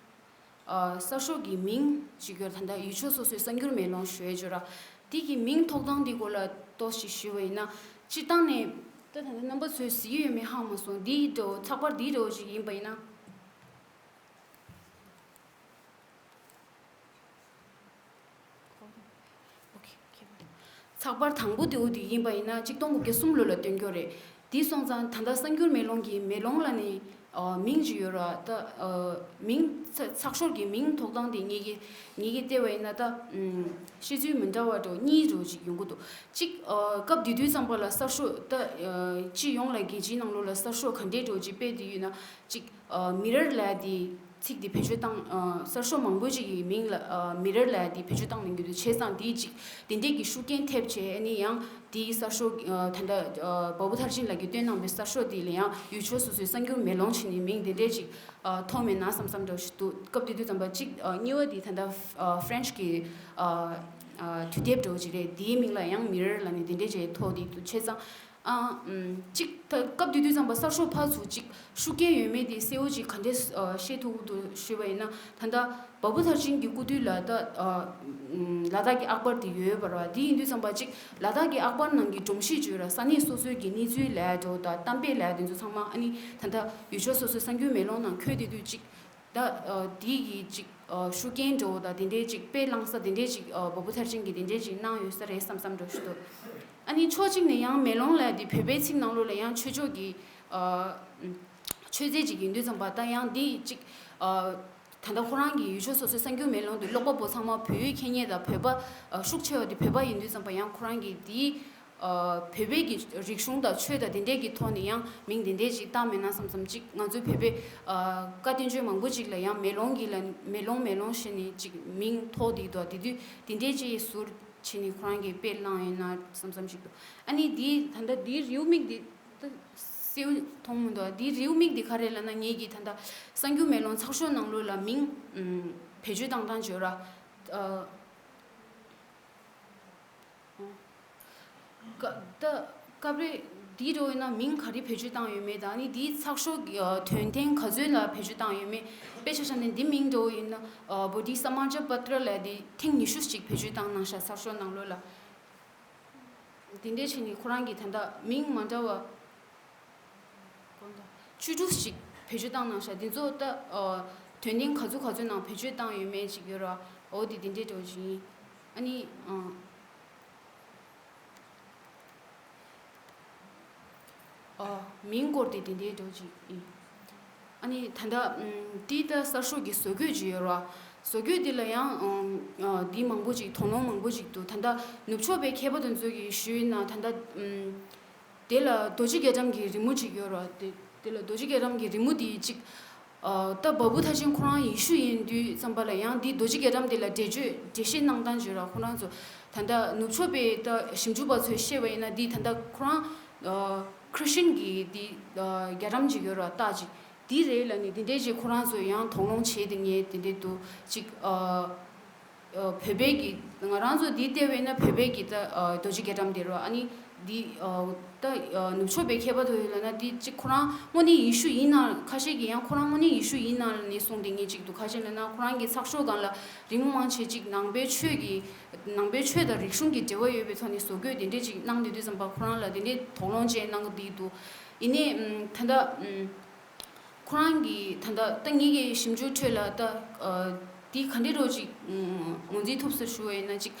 ཨ་གསར་ཤོག་གི་མིང་ཅིག་ཡོད་ད་ལྟ་ཡུལ་ཕྱོགས་སོ་སོའི་གསར་འགྱུར་མེ་ལོང་ཞུ་ཡས་ཅིག་ཡོད་ར། དེ་གི་མིང་ཐོགས་སྟངས་དེ་སྐོར་ལ་ཏོག་ཙམ་ཞུས་པ་ཡིན་ན། སྤྱིར་བཏང་ནས་ད་ད་ལྟ་རྣམ་པ་ཚོས་གཟིགས་ཡོད་མེད་ཧ་མ་སོང་། འདི་འདྲ་བོ་ཚགས་པར་འདི་འདྲ་བོ་ཅིག་ཡིན་པ་ཡིན་ན། ཚགས་པར་དང་པོ་དེ་འོ་དེ་ཡིན་པ་ཡིན་ན་གཅིག་སྟོང་དགུ་བརྒྱ་གསུམ་ལོ་ལ་བཏོན་རྒྱུ་རེད། དེ་སོང་ཙང་ད་ལྟ་གསར་འགྱུར་མེ་ལོང་གི་མེ་ལོང་ལ་ནི་ཨ་མིང་ཅིག་ཡོད་ར། ད་ཨ་མིང་ཚ་ཚགས་ཤོག་གི་མིང་ཐོགས་སྟངས་དེ་ངེད་ཀྱི་ངེད་ཀྱི་བལྟས་པ་ཡིན་ན་ད་ཨུམ་བཤད་ཚུལ་མི་འདྲ་བ་འདྲ་བོ་གཉིས་འདྲ་བོ་ཅིག་ཡོང་གི་འདུག་གཅིག་ཨ་སྐབས་དེ་དུས་ཙམ་པ་ལ་གསར་ཤོག་ད་ཨ་སྤྱི་ཡོངས་ལ་རྒྱལ་སྤྱིའི་ནང་ལོགས་ལ་གསར་ཤོག་ག་འདྲའི་འདྲ་བོ་ཅིག་སྤེལ་བསྡད་ཡོད་ན་གཅིག་ཨ་མི་རར་ལབ་ཡ་དེ་ཚིག་དེ་བེད་སྤྱོད་བཏང་ཨ་གསར་ཤོག་མང་པོ་ཅིག་གི་མིང་ལ་ཨ་མི་རར་ལབ་ཡ་དེ་བེད་སྤྱོད་བཏང་གནང་གི་འདུག་བྱས་ཙང་དེ་ཅིག་དེ་འདྲས་ཀྱི་ཤུགས་རྐྱེན་ཐེབས་བྱས་ཨ་ནི་ཡང་དེའི་གསར་ཤོག་ཨ་ད་ལྟ་ཨ་བ་བུ་ཐར་ཅིན་ལགས་ཀྱིས་བཏོན་གནང་པའི་གསར་ཤོག་དེ་ལ་ཡང་ཡུལ་ཕྱོགས་སོ་སོའི་གསར་འགྱུར་མེ་ལོང་བྱས་ནས་མིང་དེ་འདྲས་ཅིག་ཨ་ཐོགས་མེད་ན་བསམ་བསམ་འདྲ་ཞིག་འདུག་སྐབས་དེ་དུས་ཙམ་པ་གཅིག་ཨ་གཉིས་པ་དེ་ད་ལྟ་ཨ་ཧྥ་རན་ཆི་གི་ཨ་ཨ་དུས་དེབ་འདྲ་བོ་ཅིག་རེད། དེའི་མིང་ལ་ཡང་མི་རར་ལབ་ནས་དེ་འདྲས་ཅིག་ཐོགས་དེ་འདུག་བྱས་ཙང་། ཨ་ཨམ་གཅིག་ད་སྐབས་དེ་དུས་ཙམ་པ་གསར་ཤོག་ཕར་ཚུར་གཅིག་ཤུགས་རྐྱེན་ཡོད་མེད་དེ་གསལ་བོ་ཅིག་ག་འདྲས་ཨ་ཤེས་ཐུབ་ཀྱི་འདུག་ཞུས་པ་ཡིན་ན། ད་ལྟ་བ་བུ་ཐར་ཅིན་གྱི་སྐུ་དུས་ལ་ད་ཨ་ཨམ་ལ་དྭགས་ཀྱི་ཨག་བར་དེ་ཡོད་པ་རེད་བ། དེ་ཡིན་དུས་ཙམ་པ་གཅིག་ལ་དྭགས་ཀྱི་ཨག་བར་ནང་གི་སྒྲོམ་གཞི་བརྗོད་ར། ས་གནས་སོ་སོའི་གི་གནས་ཚུལ་ལབ་འགྲོ་ད་གཏམ་དཔེ་ལབ་དེ་ཚོ་ཚང་མ་ཨ་ནི་ད་ལྟ་ཡུལ་ཕྱོགས་སོ་སོའི་གསར་འགྱུར་མེ་ལོང་ནང་འཁོད་དེ་དུས་གཅིག་ད་ཨ་དེ་གི་ཅིག་ཨ་ཤུགས་རྐྱེན་འདྲ་བོ་དང་དེ་འདྲའི་ཅིག་དཔེ་བླངས་ས་དེ་འདྲའི་ཅིག་ཨ་བ་བུ་ཐར་ཅིན་གྱིས་དེ་འདྲའི་ཅིག་གནང་ཡོད་ས་རེད་བསམ་བསམ་འདྲ་ཞིག་འདུག་ཨ་ནི་ཕྱོགས་གཅིག་ནས་ཡང་མེ་ལོང་ལབ་དེ་བོད་པའི་ཚིག་ནང་ལོགས་ལ་ཡང་ཆོས་ཕྱོགས་ཀྱི་ཨ་ཆོས་མཛད་ཅིག་ཡིན་དུས་ཙམ་པ་ད་ཡང་འདི་ཅིག་ཨ་ད་ལྟ་ཁོ་རང་གི་ཡུལ་ཕྱོགས་སོ་སོའི་གསར་འགྱུར་མེ་ལོང་དུ་ཀློག་པ་པོ་ཚང་མ་བོད་ཡིག་མཁྱེན་མཁན་དང་བོད་པ་ཨ་ཤུགས་ཆེ་བ་དེ་བོད་པ་ཡིན་དུས་ཙམ་པ་ཡང་ཁོ་རང་གིས་དེའི་ཨ་བོད་པའི་གི་རིག་གཞུང་དང་ཆོས་དང་དེ་འདྲའི་གི་ཐོག་ནས་ཡང་མིང་དེ་འདྲའི་ཅིག་བཏགས་མེད་ན་བསམ་བསམ་ཅིག་ང་ཚོའི་བོད་པའི་ཨ་བཀའ་བསྟན་བཅོས་མང་པོ་ཅིག་ལ་ཡང་མེ་ལོང་གི་ལ་མེ་ལོང་མེ་ལོང་ཞེས་ནས་ཅིག་མིང་ཐོགས་བསྡད་འདུག་དེ་དུས་དེ་འདྲའི་ཅིག་ཟུར་བྱས་ནས་ཁོ་རང་གིས་དཔེ་བླངས་ཡོད་ན་བསམ་བསམ་ཅིག་འདུག་ཨ་ནི་དེའི་ད་ལྟ་དེའི་རེའུ་མིག་དེ་ད་གསལ་པོ་མཐོང་མི་འདུག་དེའི་རེའུ་མིག་དེ་ག་རེ་ལབ་ན་ངེད་ཀྱིས་ད་ལྟ་གསར་འགྱུར་མེ་ལོང་ཚགས་ཤོག་ནང་ལོགས་ལ་མིང་ཨམ་བེད་སྤྱོད་བཏང་སྟངས་བརྗོད་ར། ཨ། ཀ་ད་སྐབས་རེ་འདི་འདྲ་བོ་ཡིན་ན་མིང་ག་རེ་བེད་སྤྱོད་བཏང་ཡོད་མེད་དང་ནི་འདིའི་ཚགས་ཤོག་གི་ཨ་དོན་ཚན་ག་ཚོད་ལ་བེད་སྤྱོད་བཏང་ཡོད་མེད། དཔེ་ཆ་བཞག་ན་འདི་མིང་འདྲ་བོ་ཡིན་ན་ཨ་བོ་ཌི་ས་མཱ་ཅཱ་པ་ཏྲ་ལབ་དེ་ཐེངས་ཉི་ཤུ་ཅིག་བེད་སྤྱོད་བཏང་གནང་ཤག་ཚགས་ཤོག་ནང་ལོགས་ལ། དེ་འདྲས་བྱས་ནས་ཁོ་རང་གིས་ད་ལྟ་མིང་མ་འདྲ་བ་བཅུ་དྲུག་ཅིག་བེད་སྤྱོད་བཏང་གནང་ཤག་འདི་ཚོ་ད་ཨ་དོན་ཚན་ག་ཚོད་ག་ཚོད་ནང་བེད་སྤྱོད་བཏང་ཡོད་མེད་ཅིག་ཡོད་ར། འོ་དེ་དེ་འདྲས་འདྲ་བོ་ཅིག་ཡིན། ཨ་ནི་ཨ། ཨ། མིང་སྐོར་དེ་དེ་འདྲའི་འདྲ་ཅིག་ཡིན། ཨ་ནི་ད་ལྟ་ཨམ་དེའི་ད་གསར་ཤོག་གི་བཟོ་བཀོད་ཅིག་ཡོད་ར། བཟོ་བཀོད་དེ་ལ་ཡང་ཨམ་ཨ་དེ་མང་པོ་ཅིག་དོགས་སློང་མང་པོ་ཅིག་འདུག་ད་ལྟ་ནུབ་ཕྱོགས་པའི་མཁས་པ་དེ་ཚོ་གིས་ཞུས་ན་ད་ལྟ་ཨམ་དེ་ལ་རྡོ་རྗེ་རྒྱ་གྲམ་གྱི་རི་མོ་ཅིག་ཡོད་ར། དེ་དེ་ལ་རྡོ་རྗེ་རྒྱ་གྲམ་གྱི་རི་མོ་དེ་ཅིག་ཨ་ད་བ་བུ་ཐར་ཅིན་ཁོ་རང་ཡེ་ཤུ་ཡིན་དུས་ཙམ་པ་ལ་ཡང་འདི་རྡོ་རྗེ་རྒྱ་གྲམ་དེ་ལ་འགྲེལ་བརྗོད་འགྲེལ་བཤད་གནང་སྟངས་བརྗོད་ར། ཁོ་རང་ཚོ་ད་ལྟ་ནུབ་ཕྱོགས་པའི་ད་ཞིབ་འཇུག་པ་ཚོས་བཤད་པ་ཡིན་ན་འདི་ད་ལྟ་ཁོ་རང་ཨ་ཁྲི་ཤན་གྱི་འདི་ཨ་རྒྱ་གྲམ་ཅིག་ཡོད་ར་རྟགས་ཅིག་འདི་རེད་ལབ་ནས་དེ་འདྲས་ཅིག་ཁོ་རང་ཚོས་ཡང་དོགས་སློང་བྱས་དེ་ངས་དེ་འདྲས་འདུག་ཅིག་ཨ་ཨ་བོད་པའི་གི་ང་རང་ཚོ་འདི་བལྟས་པ་ཡིན་ན་བོད་པའི་གི་ད་ཨ་རྡོ་རྗེ་རྒྱ་གྲམ་དེ་རེད་བ། ཨ་ནི། འདི་ཨ་ད་ཨ་ནུབ་ཕྱོགས་པའི་མཁས་པ་དེ་ཚོ་ལབ་ན་འདི་གཅིག་ཁོ་རང་དངོས་གནས་ཡེ་ཤུ་ཡིན་ན། ཁ་ཤས་ཀྱིས་ཡང་ཁོ་རང་དངོས་གནས་ཡེ་ཤུ་ཡིན་ན་ལབ་ནས་གསུངས་བསྡད་མཁན་གཅིག་འདུག་ཁ་ཤས་ལབ་ན་ཁོ་རང་གི་ཚགས་ཤོག་སྒང་ལ་རིང་མོ་མང་ཆེ་གཅིག་ནང་པའི་ཆོས་ཀྱི་ནང་པའི་ཆོས་དང་རིག་གཞུང་གི་འབྲེལ་བ་ཡོད་པའི་ཐོག་ནས་བཟོ་བཀོད་དེ་འདྲས་ཅིག་གནང་བསྡད་དུས་ཙམ་པ་ཁོ་རང་ལ་དེ་འདྲས་དོགས་སློང་བྱས་གནང་གི་འདུག་ཡིན་ནའི་ད་ལྟ་ཁོ་རང་གི་ད་ལྟ་ད་ངེད་ཀྱི་ཞིབ་འཇུག་ཁྲོད་ལ་ད་འདི་ག་འདྲས་རོ་ཅིག་ངོས་འཛིན་ཐུབ་ས་ཞུ་བ་ཡིན་ན་ཅིག་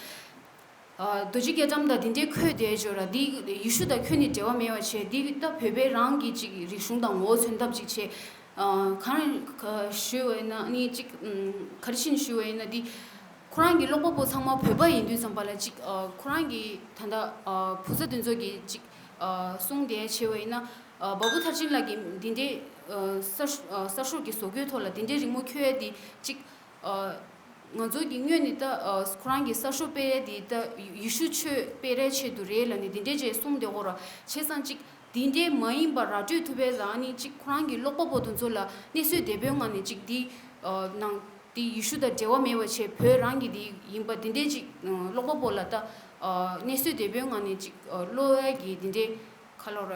རྡོ་རྗེ་རྒྱ་གྲམ་དང་དེ་འདྲའི་ཁོས་དེ་བརྗོད་ར་འདི་ཡེ་ཤུ་དང་ཁྱོན་ནས་འབྲེལ་བ་མེད་པ་བྱས། འདི་ད་བོད་པའི་རང་གི་ཅིག་རིག་གཞུང་དང་ངོ་བོ་མཚོན་ཐབས་ཅིག་བྱས། གང་ཞུས་པ་ཡིན་ན་ནི་ཅིག་ག་རེ་བྱས་ནས་ཞུས་པ་ཡིན་ན་འདི་ཁོ་རང་གི་ཀློག་པ་པོ་ཚང་མ་བོད་པ་ཡིན་དུས་ཙམ་པ་ལ་ཅིག་ཁོ་རང་གི་ད་ལྟ་བུ་ཚ་དེ་ཚོ་གི་ཅིག་གསུང་དེ་བྱས་པ་ཡིན་ན་བ་བུ་མཐར་ཕྱིན་ལགས་ཀྱིས་འདི་འདྲའི་གསར་གསར་ཤོག་གི་བཟོ་བཀོད་ཐོག་ལ་འདི་འདྲའི་རི་མོ་འཁྱོལ་ཡ་འདི་ཅིག་ང་ཚོ་གི་སྔོན་ནས་ད་ཁོ་རང་གི་གསར་ཤོག་སྤེལ་ཡ་དེ་ད་ཡེ་ཤུ་ཆོས་སྤེལ་རའི་ཆེད་དུ་རེད་ལབ་ནས་འདི་འདྲའི་བྱས་གསུངས་བསྡད་ཡོད་ར། བྱས་ཙང་ཅིག་འདི་འདྲའི་མ་ཡིན་པ་ར་སྤྲོད་ཐུབ་པའི་ལ་ནི་ཅིག་ཁོ་རང་གི་ཀློག་པ་པོ་དེ་ཚོ་ལ་གནས་ཚུལ་བདེ་པོའི་ངང་ནས་ཅིག་འདི་ནང་འདི་ཡེ་ཤུ་དང་འབྲེལ་བ་མེད་པ་བྱས་བོད་རང་གི་འདི་ཡིན་པ་འདི་འདྲའི་ཅིག་ཀློག་པ་པོ་ལ་ད་གནས་ཚུལ་བདེ་པོའི་ངང་ནས་ཅིག་ཀློག་ཡ་གི་འདི་འདྲའི་ཁ་ལོ་ར་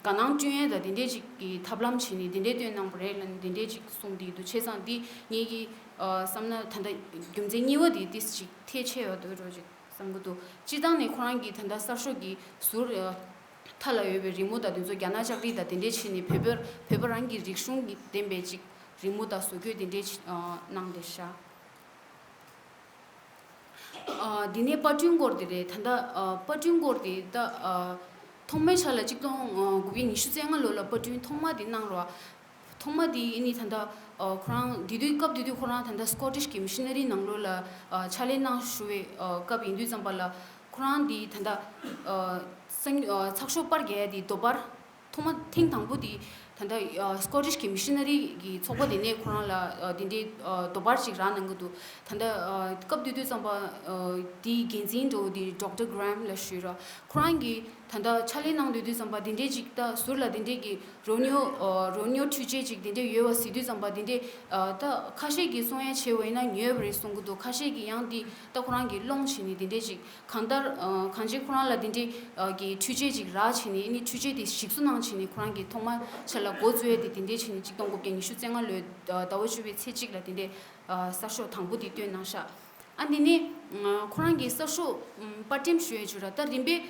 དགའ་སྣང་བསྐྲུན་ཡས་དང་དེ་འདྲས་ཅིག་གི་ཐབས་ལམ་བྱས་ནས་དེ་འདྲས་བཏོན་གནང་པ་རེད་ལབ་ནས་དེ་འདྲས་ཅིག་གསུངས་བསྡད་འདུག་བྱས་ཙང་འདི་ངེད་ཀྱི་བསམ་ན་ད་ལྟ་རྒྱུ་མཚན་གཉིས་པ་དེ་ཏིས་ཅིག་ཐལ་ཆེ་བ་འདུག་རོ་ཅིག་བསམ་གི་འདུག་སྤྱིར་བཏང་ནས་ཁོ་རང་གིས་ད་ལྟ་གསར་ཤོག་གི་ཟུར་མཐའ་ལ་ཡོད་པའི་རི་མོ་དང་དེ་ཚོ་རྒྱ་ནག་ལྕགས་རི་དང་དེ་འདྲས་བྱས་ནས་བོད་པ་བོད་པ་རང་གི་རིག་གཞུང་གི་ལྡན་པའི་ཅིག་རི་མོ་དང་བཟོ་བཀོད་དེ་འདྲས་ཅིག་གནང་བསྡད་ཤག་ཨ། འདི་ནས་པར་སྐྲུན་སྐོར་དེ་རེད། ད་ལྟ་ཨ་པར་སྐྲུན་སྐོར་དེ་ད་ཨ་ཐོག་མའི་ཆ་ལ་ཆིག་སྟོང་དགུ་བརྒྱ་ཉི་ཤུ་རྩ་ལྔ་ལོ་ལ་པར་སྐྲུན་ཐོག་མ་དེ་གནང་རོགས། ཐོག་མ་དེ་ཨ་ནི་ད་ལྟ་ཨ་ཁོ་རང་དེ་དུས་སྐབས་དེ་དུས་ཁོ་རང་ད་ལྟ་སི་ཀོ་ཊིཤ་གི་མི་ཤི་ན་རི་ནང་ལོགས་ལ་ཨ་ཕྱག་ལས་གནང་བཞུགས་པའི་ཨ་སྐབས་ཡིན་དུས་ཙམ་པ་ལ་ཁོ་རང་དེ་ད་ལྟ་ཨ་སང་ཨ་ཚགས་ཤོག་པར་རྒྱག་ཡ་དེ་དོ་པར། ཐོག་མ་ཐེངས་དང་པོ་དེ་ད་ལྟ་ཨ་སི་ཀོ་ཊིཤ་གི་མི་ཤི་ན་རི་གི་ཚོགས་པ་དེ་ནས་ཁོ་རང་ལ་ཨ་དེ་འདྲའི་ཨ་དོ་པར་ཅིག་རག་གནང་གི་འདུག་ད་ལྟ་ཨ་སྐབས་དེ་དུས་ཙམ་པ་ཨ་དེའི་འགན་འཛིན་འདྲ་བོ་དེ་ཌོག་ཊར་གྷ་རམ་ལ་ཞུས་ར། ཁོ་རང་གིས་ད་ལྟ་ཕྱག་ལས་གནང་དུས་དུས་ཙམ་པ་དེ་འདྲའི་ཅིག་ད་ཟུར་ལ་དེ་འདྲའི་གི་རོ་སྙོ་ཨ་རོ་སྙོ་འཕྲུལ་ཆས་ཅིག་དེ་འདྲའི་ཡོད་པ་གཟིགས་དུས་ཙམ་པ་དེ་འདྲའི་ཨ་ད་ཁ་ཤས་ཀྱིས་གསུང་ཡ་བྱས་པ་ཡིན་ན་ཉོས་པ་རེད་གསུང་གི་འདུག་ཁ་ཤས་ཀྱིས་ཡང་དེ་ད་ཁོ་རང་གིས་སློང་བྱས་ནས་དེ་འདྲའི་ཅིག་གང་ལྟར་ཨ་གང་ཅི་ཁོ་རང་ལ་དེ་འདྲའི་ཨ་གི་འཕྲུལ་ཆས་ཅིག་རག་བྱས་ནས་ཨ་ནི་འཕྲུལ་ཆས་དེ་ཞིག་གསོ་གནང་བྱས་ནས་ཁོ་རང་གིས་ཐོག་མ་ཆ་ལ་འགོ་བཙུགས་ཡས་དེ་དེ་འདྲའི་བྱས་ནས་ཆིག་སྟོང་དགུ་བརྒྱ་ཉི་ཤུ་རྩ་ལྔ་ལོའི་ཟླ་བ་བཅུ་པའི་ཚེས་གཅིག་ལ་དེ་འདྲའི་ཨ་གསར་ཤོག་དང་པོ་དེ་བཏོན་གནང་ཤག་ཨ་འདི་ནི་ཁོ་རང་གིས་གསར་ཤོག་པར་འགྲེམས་ཞུ་ཡས་བྱོས་ར། ད་རིམ་པས་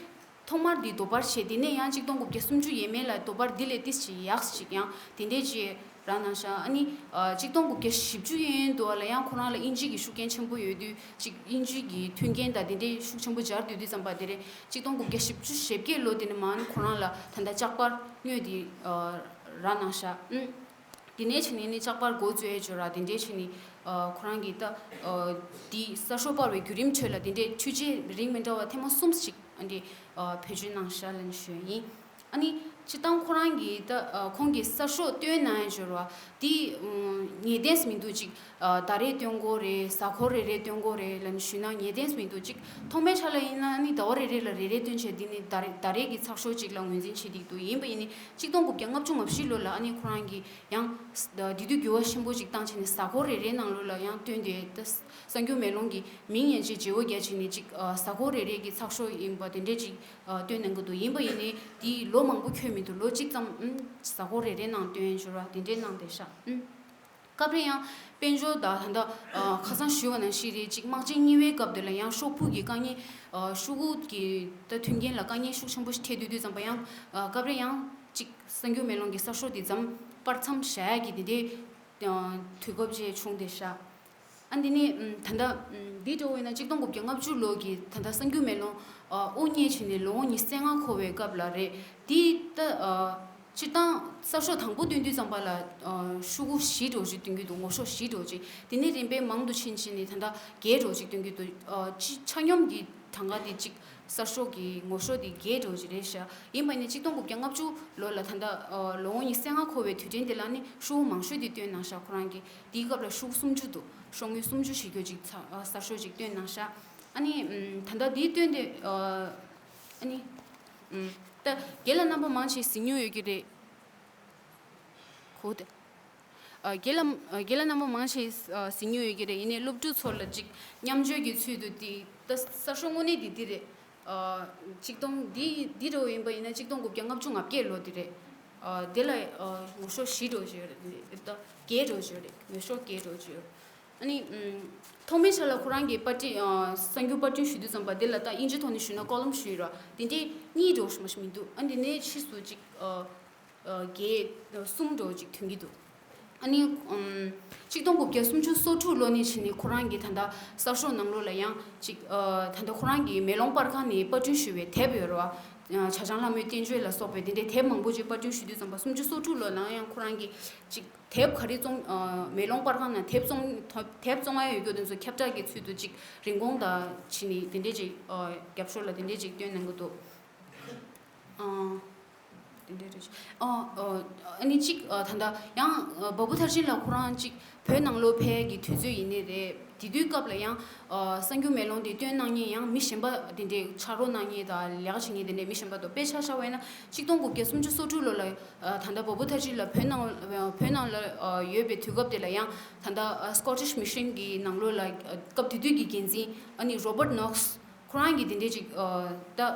ཐོག་མར་འདི་དོ་པར་བྱས། དེ་ནས་ཡང་ཆིག་སྟོང་དགུ་བརྒྱ་སུམ་ཅུ་ཡས་མས་ལ་དོ་པར་འདི་ལས་ཏིས་ཅིག་ཡག་ཅིག་ཡང་དེ་འདྲའི་ཅིག་རག་གནང་ཤག་ཨ་ནི་ཨ་ཆིག་སྟོང་དགུ་བརྒྱ་བཞི་བཅུ་ཡན་དུ་བ་ལ་ཡང་ཁོ་རང་ལ་དབྱིན་ཇི་གི་ཤུགས་རྐྱེན་ཆེན་པོ་ཡོད་དུས་ཅིག་དབྱིན་ཇི་གི་མཐུན་རྐྱེན་དང་དེ་འདྲའི་ཤུགས་ཆེན་པོ་སྦྱར་སྡོད་དུས་ཙམ་པ་དེ་རེད། ཆིག་སྟོང་དགུ་བརྒྱ་བཞི་བཅུ་ཞེ་བརྒྱད་ལོ་དེ་ནས་མར་ཁོ་རང་ལ་ད་ལྟ་ལྕགས་པར་དངོས་དེ་ཨ་རག་གནང་ཤག་ཨུམ། དེ་ནས་བྱས་ནས་ནི་ལྕགས་པར་འགོ་བཙུགས་ཡས་བྱོས་ར། དེ་འདྲའི་བྱས་ནས་ཨ་ཁོ་རང་གིས་ད་ཨ་དེའི་གསར་ཤོག་པར་བའི་བརྒྱུད་རིམ་ཁྲོད་ལ་དེ་འདྲའི་འཕྲུལ་ཆས་རིགས་མི་འདྲ་བ་ཐེངས་མ་གསུམ་ཞིག་ཨ་འདྲའི་ཨ་བེད་སྤྱོད་གནང་ཤག་ལབ་ནས་ཞུ་ཡ་ཡིན། ཨ་ནི་སྤྱིར་བཏང་ཁོ་རང་གིས་ད་ཨ་ཁོང་གིས་གསར་ཤོག་བཏོན་གནང་ཡས་བྱོས་ར། དེ་ཨ་ངེས་གཏན་མི་འདུག་ཅིག་ཨ་ཟླ་རེ་བཏོན་དགོས་རེད། གཟའ་འཁོར་རེ་རེ་བཏོན་དགོས་རེད་ལབ་ནས་ཞུས་ན་ངེས་གཏན་མི་འདུག་ཅིག་ཐོག་མའི་ཆ་ལ་ཡིན་ན་ནི་ཟླ་བ་རེ་རེ་ལ་རེ་རེ་བཏོན་བྱས། འདི་ནི་ཟླ་རེ་ཟླ་རེ་གི་ཚགས་ཤོག་ཅིག་ལ་ངོས་འཛིན་བྱེད་ཀྱི་འདུག་ཡིན་པ་ཡིན་ནི་ཆིག་སྟོང་དགུ་བརྒྱ་ལྔ་བཅུ་ང་བཞི་ལོ་ལ་ཨ་ནི་ཁོ་རང་གིས་ཡང་ས་འདི་དུས་འགྱུར་བ་ཆེན་པོ་ཅིག་བཏང་བྱས་ནས་གཟའ་འཁོར་རེ་རེའི་ནང་ལོགས་ལ་ཡང་བཏོན་ཏེ། ད་གསར་འགྱུར་མེ་ལོང་གི་མིང་ཡན་ཆད་བརྗེ་བོ་རྒྱག་བྱས་ནས་ཅིག་ཨ་གཟའ་འཁོར་རེ་རེ་གི་ཚགས་ཤོག་ཡིན་པ་དེ་འདྲས་ཅིག་ཨ་བཏོན་གནང་གི་འདུག་ཡིན་པ་ཡིན་ནའི་དེ་ལོ་མང་པོ་འཁྱོལ་མི་འདུག་ལོ་གཅིག་ཙམ་ཨུམ་གཟའ་འཁོར་རེ་རེའི་ནང་བཏོན་བྱས་ར། དེ་འདྲས་གནང་བསྡད་ཤག་ཨུམ། སྐབས་རེ་ཡང་དཔལ་འབྱོར་དང་ད་ལྟ་ཨ་ཁ་སང་ཞུས་པ་ནང་བཞིན་རེད། ཅིག་དམག་ཆེན་གཉིས་པའི་སྐབས་དེ་ལ་ཡང་ཤོག་བུ་གི་དཀའ་ངལ། ཨ་ཤོག་གུ་གི་ད་མཐུན་རྐྱེན་ལ་དཀའ་ངལ་ཤུགས་ཆེན་པོ་ཞིག་འཕྲད་དུས་དུས་ཙམ་པ་ཡང་ཨ་སྐབས་རེ་ཡང་ཅིག་གསར་འགྱུར་མེ་ལོང་གི་གསར་ཤོག་དེ་མཚམས་པར་མཚམས་བཞག་ཡ་གི་དེ་འདྲའི་ཨ་དུས་སྐབས་ཅིག་བྱུང་བསྡད་ཤག་ཨ་འདི་ནི་ཨ་ད་ལྟ་ཨ་འདི་འདྲ་བོ་ཡིན་ན་ཆིག་སྟོང་དགུ་བརྒྱ་ལྔ་བཅུ་ལོ་གི་ད་ལྟ་གསར་འགྱུར་མེ་ལོང་ཨ་དབུ་བརྙེས་བྱས་ནས་ལོ་ངོ་ཉི་ཤུ་རྩ་ལྔ་འཁོར་བའི་སྐབས་ལ་རེད། དེ་ད་ཨ་སྤྱིར་བཏང་གསར་ཤོག་དང་པོ་བཏོན་དུས་ཙམ་པ་ལ་ཨ་ཤོག་གུ་བཞི་འདྲ་བོ་ཅིག་བཏོན་གྱི་འདུག་ངོ་ཤོག་བཞི་འདྲ་བོ་ཅིག་དེ་ནས་རིམ་པས་མང་དུ་ཕྱིན་ཕྱིན་ནས་ད་ལྟ་བརྒྱད་འདྲ་བོ་ཅིག་བཏོན་གྱི་འདུག་ཨ་ཅི་ཆ་སྙོམས་ཀྱི་གྲངས་ཀ་དེ་གཅིག་གསར་ཤོག་གི་ངོ་ཤོག་དེ་བརྒྱད་འདྲ་བོ་ཅིག་རེད་ཤག་ཡིན་པ་ནི་ཆིག་སྟོང་དགུ་བརྒྱ་ལྔ་བཅུ་ལོ་ལ་ད་ལྟ་ཨ་ལོ་ངོ་ཉི་ཤུ་རྩ་ལྔ་འཁོར་བའི་དུས་དྲན་དེ་ལ་ནི་ཤོག་གུ་མང་ཤོས་དེ་བཏོན་གནང་ཤག་ཁོ་རང་གིས་དེའི་སྐབས་ལ་ཤོག་གུ་སུམ་ཅུ་འདུག་ཤོག་ངོས་སུམ་ཅུ་ཞིག་གྱོ་ཅིག་ཚ་ཨ་གསར་ཤོག་ཅིག་བཏོན་གནང་ཤག་ཨ་ནི་ཨམ་ད་ལྟ་དེའི་བཏོན་དེ་ཨ་ཨ་ནི་ཨམ་ད་རྒན་ལགས་རྣམ་པ་མང་ཆེ་གཟིགས་མྱོང་ཡོད་ཀྱི་རེད། གོ་དེ། ཨ་རྒན་ལགས་ཨ་རྒན་ལགས་རྣམ་པ་མང་ཆེ་ཨ་གཟིགས་མྱོང་ཡོད་ཀྱི་རེད། ཡིན་ནའི་སློབ་ཕྲུག་ཚོ་ལ་ཅིག་མཉམ་སྤྱོད་ཀྱི་ཚུལ་དུ་དེ་ད་གསར་ཤོག་དངོས་གནས་དེ་འདི་རེད། ཨ། ཆིག་སྟོང་འདི་འདི་འདྲ་བོ་ཡིན་པ་ཡིན་ན་ཆིག་སྟོང་དགུ་བརྒྱ་ལྔ་བཅུ་ང་བརྒྱད་ལོ་འདི་རེད། ཨ། དེ་ལ་ཨ་ངོ་ཤོག་བཞི་འདྲ་བོ་ཅིག་ཡོད་རེད། ད་བརྒྱད་འདྲ་བོ་ཅིག་ཡོད་རེད། ངོ་ཤོག་བརྒྱད་འདྲ་བོ་ཅིག་ཡོད་རེད། ཨ་ནི་ཨམ། ཐོག་མའི་ཆ་ལ་ཁོ་རང་གིས་པར་སྐྲུན་ཨ་གསར་འགྱུར་པར་སྐྲུན་ཞུ་དུས་ཙམ་པ་དེ་ལ་ད་དབྱིན་ཇི་ཐོག་ནས་ཞུས་ན་ཀོ་ལོམ་ཞུས་ར། དེ་འདྲའི་གཉིས་འདྲ་བོ་ཞིག་མ་ཞིག་མི་འདུག་ཨ་འདི་ནས་ཕྱིས་སུ་ཅིག་ཨ་ཨ་བརྒྱད་གསུམ་འདྲ་བོ་ཅིག་ཐོན་གྱི་འདུག་ཨ་ནི་ཨམ། ཆིག་སྟོང་དགུ་བརྒྱ་སུམ་ཅུ་སོ་དྲུག་ལོ་ནས་བྱས་ནས་ཁོ་རང་གིས་ད་ལྟ་གསར་ཤོག་ནང་ལོགས་ལ་ཡང་ཅིག་ཨ་ད་ལྟ་ཁོ་རང་གིས་མེ་ལོང་པར་ཁང་ནས་པར་སྐྲུན་ཞུས་པའི་དེབ་ཡོད་རེད་བ། ཨ་བྱ་བྱང་ལྷ་མོའི་བསྟན་བཅོས་ལ་སོགས་པའི་དེ་འདྲའི་དེབ་མང་པོ་ཅིག་པར་སྐྲུན་ཞུ་དུས་ཙམ་པ་སུམ་ཅུ་སོ་དྲུག་ལོ་ནང་ཡང་ཁོ་རང་གིས་ཅིག་དེབ་ག་རེ་བཙོང་ཨ་མེ་ལོང་པར་ཁང་ནང་དེབ་བཙོང་དེབ་བཙོང་ཡ་ཡོད་རྒྱུ་དེ་ཚོ་ཁྱབ་བསྒྲགས་ཀྱི་ཚུལ་དུ་ཅིག་རིན་གོང་དང་བྱས་ནས་དེ་འདྲས་ཅིག་ཨ་རྒྱབ་ཤོག་ལ་དེ་འདྲས་ཅིག་བཏོན་གནང་གི་འདུག་ཨ། དེ་འདྲས་རེད། ཨ། ཨ་ནི་ཅིག་ཨ་ད་ལྟ་ཡང་ཨ་བ་བུ་མཐར་ཕྱིན་ལགས་ཁོ་རང་ཅིག་བོད་ནང་ལོགས་ཕེབས་ཀྱི་དུས་ཚོད་ཡིན་ནི་རེད། དེ་དུས་སྐབས་ལ་ཡང་ཨ་གསར་འགྱུར་མེ་ལོང་དེ་བཏོན་གནང་མཁན་ཡང་མི་གཞན་པ་དེ་འདྲས་ཕྱག་རོགས་གནང་མཁན་དང་ལས་ཀ་བྱེད་མཁན་དེ་འདྲས་མི་གཞན་པ་འདུག་དཔེ་ཆ་བཞག་པ་ཡིན་ན་ཆིག་སྟོང་དགུ་བརྒྱ་སུམ་ཅུ་སོ་དྲུག་ལོ་ལ་ཨ་ད་ལྟ་བ་བུ་མཐར་ཕྱིན་ལགས་བོད་ནང་བོད་ནང་ལ་ཨ་ཡོད་པའི་དུས་སྐབས་དེ་ལ་ཡང་ད་ལྟ་ཨ་Scottish Mission གི་ནང་ལོགས་ལ་ཨ་སྐབས་དེ་དུས་ཀྱི་འགན་འཛིན་ཨ་ནི་Robert Knox ཁོ་རང་གིས་དེ་འདྲས་ཅིག་ཨ་ད་ཨ་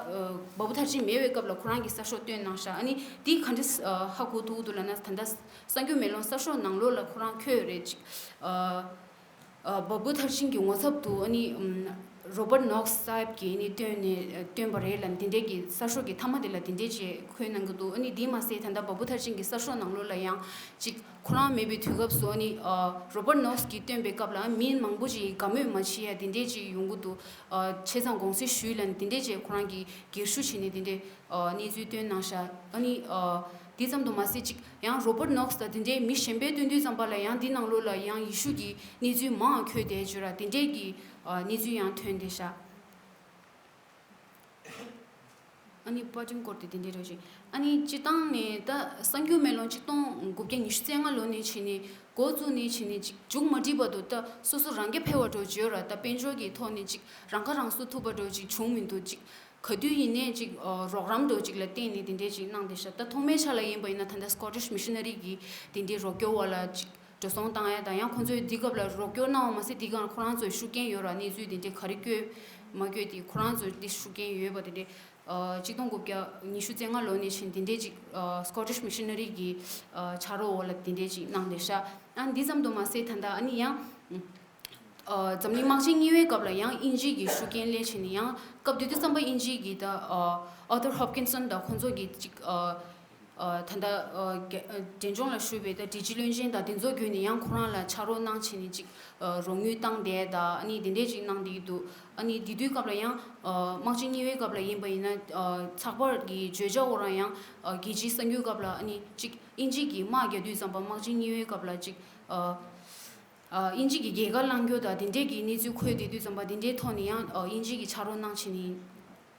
བ་བུ་མཐར་ཕྱིན་མེད་པའི་སྐབས་ལ་ཁོ་རང་གིས་གསར་ཤོག་བཏོན་གནང་ཤག་ཨ་ནི་དེ་ག་འདྲས་ཨ་ཧ་གོ་ཐུབ་འདུག་ལབ་ན་ད་ལྟ་གསར་འགྱུར་མེ་ལོང་གསར་ཤོག་ནང་ལོགས་ལ་ཁོ་རང་འཁོད་ཡོད་རེད་ཅིག་ཨ་ཨ་བ་བུ་མཐར་ཕྱིན་གྱི་ངོ་ཚབ་ཏུ་ཨ་ནི་ཨམ་Robert Knox སཱ་ཧེབ་ཀྱིས་ཨ་ནི་བཏོན་ནས་བཏོན་པ་རེད་ལབ་དེ་འདྲས་ཀྱི་གསར་ཤོག་གི་མཐའ་མ་དེ་ལ་དེ་འདྲས་ཅིག་འཁོད་གནང་གི་འདུག་ཨ་ནི་དེ་མ་ཟད་ད་ལྟ་བ་བུ་མཐར་ཕྱིན་གྱི་གསར་ཤོག་ནང་ལོགས་ལ་ཡང་ཅིག་ཁོ་རང་མེད་པའི་དུས་སྐབས་སུ་ཨ་ནི་ཨ་Robert Knox གིས་བཏོན་པའི་སྐབས་ལ་མི་མང་པོ་ཅིག་དགའ་མོས་མ་བྱེད་ཡ་དེ་འདྲས་ཅིག་ཡོང་གི་འདུག་ཨ་བྱས་ཙང་དགོངས་སེལ་ཞུས་ལབ་ནས་དེ་འདྲས་ཅིག་ཁོ་རང་གིས་སྒེར་ཞུ་བྱས་ནས་དེ་འདྲས་ཨ་གནས་ཚུལ་བཏོན་གནང་ཤག་ཨ་ནི་ཨ་དེ་ཙམ་དུ་མ་ཟད་ཅིག་ཡང་Robert Knox དང་དེ་འདྲའི་མི་གཞན་པས་བཏོན་དུས་ཙམ་པ་ལ་ཡང་འདི་ནང་ལོགས་ལ་ཡང་ཡེ་ཤུ་གི་གནས་ཚུལ་མང་བ་འཁོད་བསྡད་བརྗོད་ར་དེ་འདྲས་ཀྱི་ཨ་གནས་ཚུལ་ཡང་ཐོན་བསྡད་ཤག་ཨ་ནི་པར་སྐྲུན་སྐོར་དེ་དེ་འདྲས་རེད་ཤག་ཨ་ནི་སྤྱིར་བཏང་ནས་ད་གསར་འགྱུར་མེ་ལོང་ཆིག་སྟོང་དགུ་བརྒྱ་ཉི་ཤུ་རྩ་ལྔ་ལོ་ནས་བྱས་ནས་འགོ་བཙུགས་ནས་བྱས་ནས་ཅིག་མཇུག་མ་སྒྲིལ་བར་དུ་ད་སོ་སོ་རང་རྐྱ་འཕེར་བ་འདྲ་བོ་བརྗོད་ར་ད་དཔལ་འབྱོར་གྱི་ཐོག་ནས་ཅིག་རང་ཁ་རང་གསོ་ཐུབ་པ་འདྲ་བོ་ཅིག་བྱུང་མི་འདུག་ཅིག་ག་དུས་ཡིན་ནའི་ཅིག་ཨ་རོགས་རམ་འདྲ་བོ་ཅིག་ལ་བརྟེན་ནས་དེ་འདྲས་ཅིག་གནང་བསྡད་ཤག་ད་ཐོག་མའི་ཆ་ལ་ཡིན་པ་ཡིན་ན་ད་ལྟ་Scottish Missionary གི་དེ་འདྲའི་རོགས་སྐྱོར་བ་ལ་ཅིག་འགྲོ་སོང་བཏང་ཡ་དང་ཡང་ཁོང་ཚོས་འདི་སྐབས་ལ་རོགས་སྐྱོར་གནང་བ་མ་ཟད་འདི་སྒང་ཁོ་རང་ཚོའི་ཤུགས་རྐྱེན་ཡོད་ར་གནས་ཚུལ་དེ་འདྲས་ག་རེ་བསྐྱོད་མ་བསྐྱོད་དེ་ཁོ་རང་ཚོའི་འདི་ཤུགས་རྐྱེན་ཡོད་པ་དེ་འདྲས་ཨ་ཆིག་སྟོང་དགུ་བརྒྱ་ཉི་ཤུ་རྩ་ལྔ་ལོ་ནས་བྱས་དེ་འདྲས་ཅིག་ཨ་Scottish Missionary གི་ཨ་ཕྱག་རོགས་འོག་ལ་དེ་འདྲས་ཅིག་གནང་བསྡད་ཤག་ཨ་འདི་ཙམ་དུ་མ་ཟད་ད་ལྟ་ཨ་ནི་ཡང་ཨ་འཛམ་གླིང་དམག་ཆེན་གཉིས་པའི་སྐབས་ལ་ཡང་དབྱིན་ཇི་གི་ཤུགས་རྐྱེན་སླེབས་བྱས་ནས་ཡང་སྐབས་དེ་དུས་ཙམ་པ་དབྱིན་ཇི་གི་ད་ཨ་Arthur Hopkinson དང་ཁོང་ཚོ་གི་ཅིག་ཨ་ཨ་ད་ལྟ་ཨ་རྒྱ་ཨ་འབྲས་ལྗོངས་ལ་བཞུགས་པའི་ད་འབྲི་ཆུའི་བློན་ཆེན་དང་དེ་ཚོ་བརྒྱུད་ནས་ཡང་ཁོ་རང་ལ་ཕྱག་རོགས་གནང་བྱས་ནས་ཅིག་ཨ་རོགས་དངུལ་བཏང་བསྡད་ད་ཨ་ནི་དེ་འདྲས་ཅིག་གནང་བསྡད་ཀྱི་འདུག་ཨ་ནི་དེ་དུས་སྐབས་ལ་ཡང་ཨ་དམག་ཆེན་གཉིས་པའི་སྐབས་ལ་ཡིན་པ་ཡིན་ན་ཨ་ཚགས་པར་གྱི་བརྗོད་བྱ་འོག་རང་ཡང་ཨ་རྒྱལ་སྤྱིའི་གསར་འགྱུར་སྐབས་ལ་ཨ་ནི་ཅིག་དབྱིན་ཇི་གི་དམག་རྒྱག་དུས་ཙམ་པ་དམག་ཆེན་གཉིས་པའི་སྐབས་ལ་ཅིག་ཨ། ཨ་དབྱིན་ཇི་གི་རྒྱལ་ཁ་བླང་རྒྱུ་དང་དེ་འདྲས་ཀྱི་གནས་ཚུལ་འཁོད་བསྡད་དུས་ཙམ་པ་དེ་འདྲའི་ཐོག་ནས་ཡང་ཨ་དབྱིན་ཇི་གི་ཕྱག་རོགས་གནང་བྱས་ནས་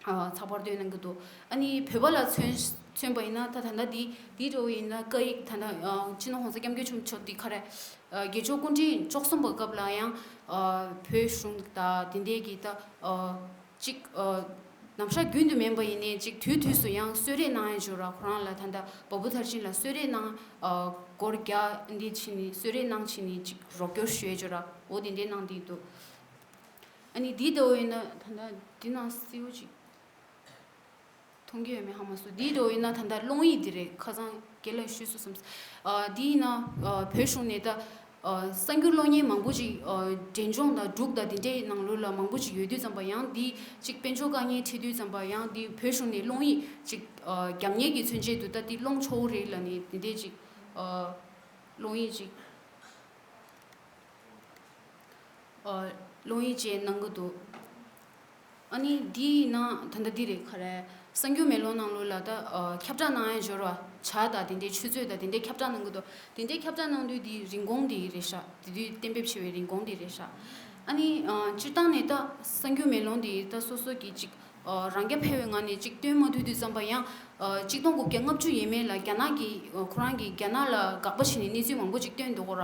ཨ་ཚགས་པར་བཏོན་གནང་གི་འདུག་ཨ་ནི་བོད་པ་ལ་མཚོན་མཚོན་པ་ཡིན་ན་ད་ད་ལྟ་འདི་འདི་འདྲ་བོ་ཡིན་ན་སྐད་ཡིག་ད་ལྟ་ཨ་སྤྱི་ནོར་༸གོང་ས་༸སྐྱབས་མགོན་ཆེན་པོ་མཆོག་འདི་ག་རེ་ཨ་རྒྱལ་མཆོག་སྐུ་ཕྲེང་བཅུ་གསུམ་པའི་སྐབས་ལ་ཡང་ཨ་བོད་གཞུང་དང་དེ་འདྲས་ཀྱི་ད་ཨ་གཅིག་ཨ་ནམ་ཞག་རྒྱུན་དུ་མིན་པ་ཡིན་ནའི་ཅིག་དུས་དུས་སུ་ཡང་གསོལ་རས་གནང་ཡ་འབྱོར་ར་ཁོ་རང་ལ་ད་ལྟ་བ་བུ་མཐར་ཕྱིན་ལ་གསོལ་རས་གནང་ཨ་སྒོར་བརྒྱ་འདི་ཕྱིན་ནས་གསོལ་རས་གནང་ཕྱིན་ནས་ཅིག་རོགས་སྐྱོར་ཞུ་ཡ་འབྱོར་ར་འོ་དེ་འདྲས་གནང་བསྡད་འདུག་ཨ་ནི་འདི་ལྟ་བུ་ཡིན་ན་ད་ལྟ་འདི་ནང་གསལ་བོ་ཅིག་མཐོང་གི་ཡོད་མེད་ཧ་མ་སོང་། འདི་འདྲ་བོ་ཡིན་ན་ད་ལྟ་སློང་ཡིག་འདི་རེད། ཁ་སང་རྒན་ལགས་ཞུས་སོང་བསམ། ཨ་འདི་ཡིན་ན་ཨ་བོད་གཞུང་ནས་ད་ཨ་གསར་འགྱུར་གློག་བརྙན་མང་པོ་ཅིག་ཨ་འབྲས་ལྗོངས་དང་འབྲུག་དང་དེ་འདྲའི་ནང་ལོགས་ལ་མང་པོ་ཅིག་ཡོད་དུས་ཙམ་པ་ཡང་འདི་ཅིག་དཔལ་འབྱོར་དཀའ་ངལ་འཕྲད་དུས་ཙམ་པ་ཡང་འདི་བོད་གཞུང་ནས་སློང་ཡིག་ཅིག་ཨ་རྒྱབ་གཉེར་གྱི་མཚོན་བྱེད་དུ་ད་འདི་སློང་ཆོག་གི་རེད་ལབ་ནས་དེ་འདྲས་ཅིག་ཨ་སློང་ཡིག་ཅིག་ཨ་སློང་ཡིག་བཅས་གནང་གི་འདུག་ཨ་ནི་འདི་ཡིན་ན་ད་ལྟ་འདི་རེད་ག་རེ། གསར་འགྱུར་མེ་ལོང་ནང་ལོགས་ལ་ད་ཨ་ཁྱབ་བསྒྲགས་གནང་ཡ་འབྱོར་བ་ཇ་དང་དེ་འདྲའི་ཆུ་ཚོད་དང་དེ་འདྲའི་ཁྱབ་བསྒྲགས་གནང་གི་འདུག་དེ་འདྲའི་ཁྱབ་བསྒྲགས་གནང་དུས་འདི་རིན་གོང་འདི་རེད་ཤག་དེ་དུས་གཏན་འབེབས་བྱས་པའི་རིན་གོང་འདི་རེད་ཤག་ཨ་ནི་ཨ་སྤྱིར་བཏང་ནས་ད་གསར་འགྱུར་མེ་ལོང་འདི་ད་སོ་སོ་གི་ཅིག་ཨ་རང་རྐྱ་འཕེར་བའི་ངང་ནས་ཅིག་སྟོན་མ་ཐུབ་དུས་ཙམ་པ་ཡང་ཨ་ཆིག་སྟོང་དགུ་བརྒྱ་ལྔ་བཅུ་ཡས་མས་ལ་རྒྱ་ནག་གིས་ཨ་ཁོ་རང་གིས་རྒྱ་ནག་ལ་དགག་པ་བྱས་ནས་གནས་ཚུལ་མང་པོ་ཅིག་བཏོན་འདུག་གོ་ར།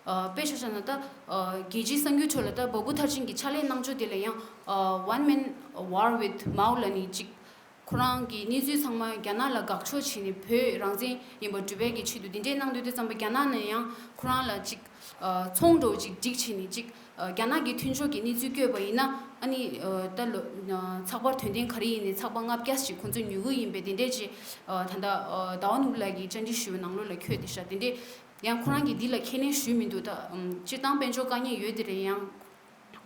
ཨ་དཔེ་ཆ་བཞག་ན་ད་ཨ་རྒྱལ་སྤྱིའི་གསར་འགྱུར་ཁྲོད་ལ་ད་བ་བུ་མཐར་ཕྱིན་གྱི་ཕྱག་ལས་གནང་ཕྱོགས་དེ་ལ་ཡང་ཨ་One Man War with Mao ལབ་ནས་ཅིག་ཁོ་རང་གི་གནས་ཚུལ་ཚང་མ་རྒྱ་ནག་ལ་དགག་ཕྱོགས་བྱས་ནས་བོད་རང་བཙན་ཡིན་པ་སྒྲུབ་པའི་གི་ཆེད་དུ་འདི་འདྲས་གནང་དུས་དེ་ཙམ་པ་རྒྱ་ནག་ནས་ཡང་ཁོ་རང་ལ་ཅིག་ཨ་ཚོང་འདྲ་བོ་ཅིག་སྒྲིག་བྱས་ནས་ཅིག་ རྒྱ་ནག་གི་མཐུན་ཕྱོགས་ཀྱི་གནས་ཚུལ་བཀོད་པ་ཡིན་ན། ཨ་ནི་ད་ལོ་ཚགས་པར་དོན་ལྡན་ག་རེ་ཡིན་ནའི་ཚགས་པར་ལྔ་བརྒྱ་ཞིག་ཁོང་ཚོས་ཉོ་གི་ཡིན་པས། དེ་འདྲས་ཅིག་ད་ལྟ་ཟླ་བ་ནོར་བུ་ལགས་ཀྱིས་བཅར་འདྲི་ཞུས་པའི་ནང་ལོགས་ལ་འཁོད་དེ་ཤག་དེ་འདྲས་ཡང་ཁོ་རང་གིས་འདི་ལ་ཁས་ལེན་ཞུས་མི་འདུག་ད་སྤྱིར་བཏང་དཔལ་འབྱོར་དཀའ་ངལ་ཡོད་དེ་རེད། ཡང་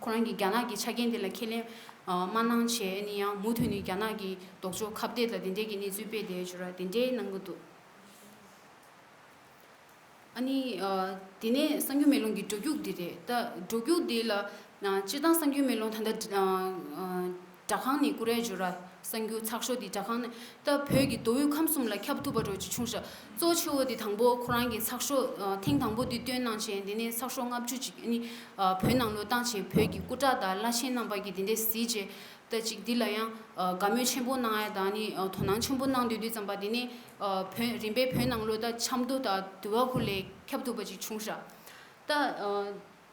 ཁོ་རང་གིས་རྒྱ་ནག་གི་ཆ་རྐྱེན་དེ་ལ་ཁས་ལེན་མ་གནང་བྱས། ཨ་ནི་ཡང་མུ་མཐུད་ནས་རྒྱ་ནག་གི་ལྡོག་ཕྱོགས་ཁ་གཏད་ལ་དེ་འདྲས་ཀྱི་གནས་ཚུལ་སྤེལ་བསྡད་ཡོད་ཅོག་ར་དེ་འདྲས་གནང་གི་འདུག་ཨ་ནི་དེ་ནས་གསར་འགྱུར་མེ་ལོང་གི་འགྲོ་རྒྱུགས་འདི་རེད། ད་འགྲོ་རྒྱུགས་འདི་ལ་སྤྱིར་བཏང་གསར་འགྱུར་མེ་ལོང་ད་ལྟ་སྒྲ་ཁང་ནས་བསྐུར་ཡས་ཅོག་ར། གསར་འགྱུར་ཚགས་ཤོག་འདི་སྒྲ་ཁང་ནས་ད་བོད་ཀྱི་མདོ་དབུས་ཁམས་གསུམ་ལ་ཁྱབ་ཐུབ་པ་འདྲ་ཅིག་བྱུང་ཤག་གཙོ་ཆེ་བོ་འདི་དང་པོ་ཁོ་རང་གི་ཚགས་ཤོག་ཐེངས་དང་པོ་འདི་བཏོན་གནང་བྱས། དེ་ནས་ཚགས་ཤོག་ལྔ་བཅུ་ཅིག་ཨ་ནི་བོད་ནང་ལོགས་བཏང་བྱས། བོད་ཀྱི་སྐུ་དྲག་དང་བླ་ཆེན་རྣམ་པ་གིས་དེ་འདྲས་གཟིགས་བྱས། ད་ཅིག་འདི་ལ་ཡང་དགའ་མོས་ཆེན་པོ་གནང་ཡ་དང་། ཨ་ནི་དོ་སྣང་ཆེན་པོ་གནང་སྡོད་དུས་ཙམ་པ་དེ་ནས་བོད་རིམ་པས་བོད་ནང་ལོགས་ད་ཆབ་མདོ་དང་དུ་བ་ཁུལ་ལ་ཁྱབ་ཐུབ་པ་ཅིག་བྱུང་ཤག་ད་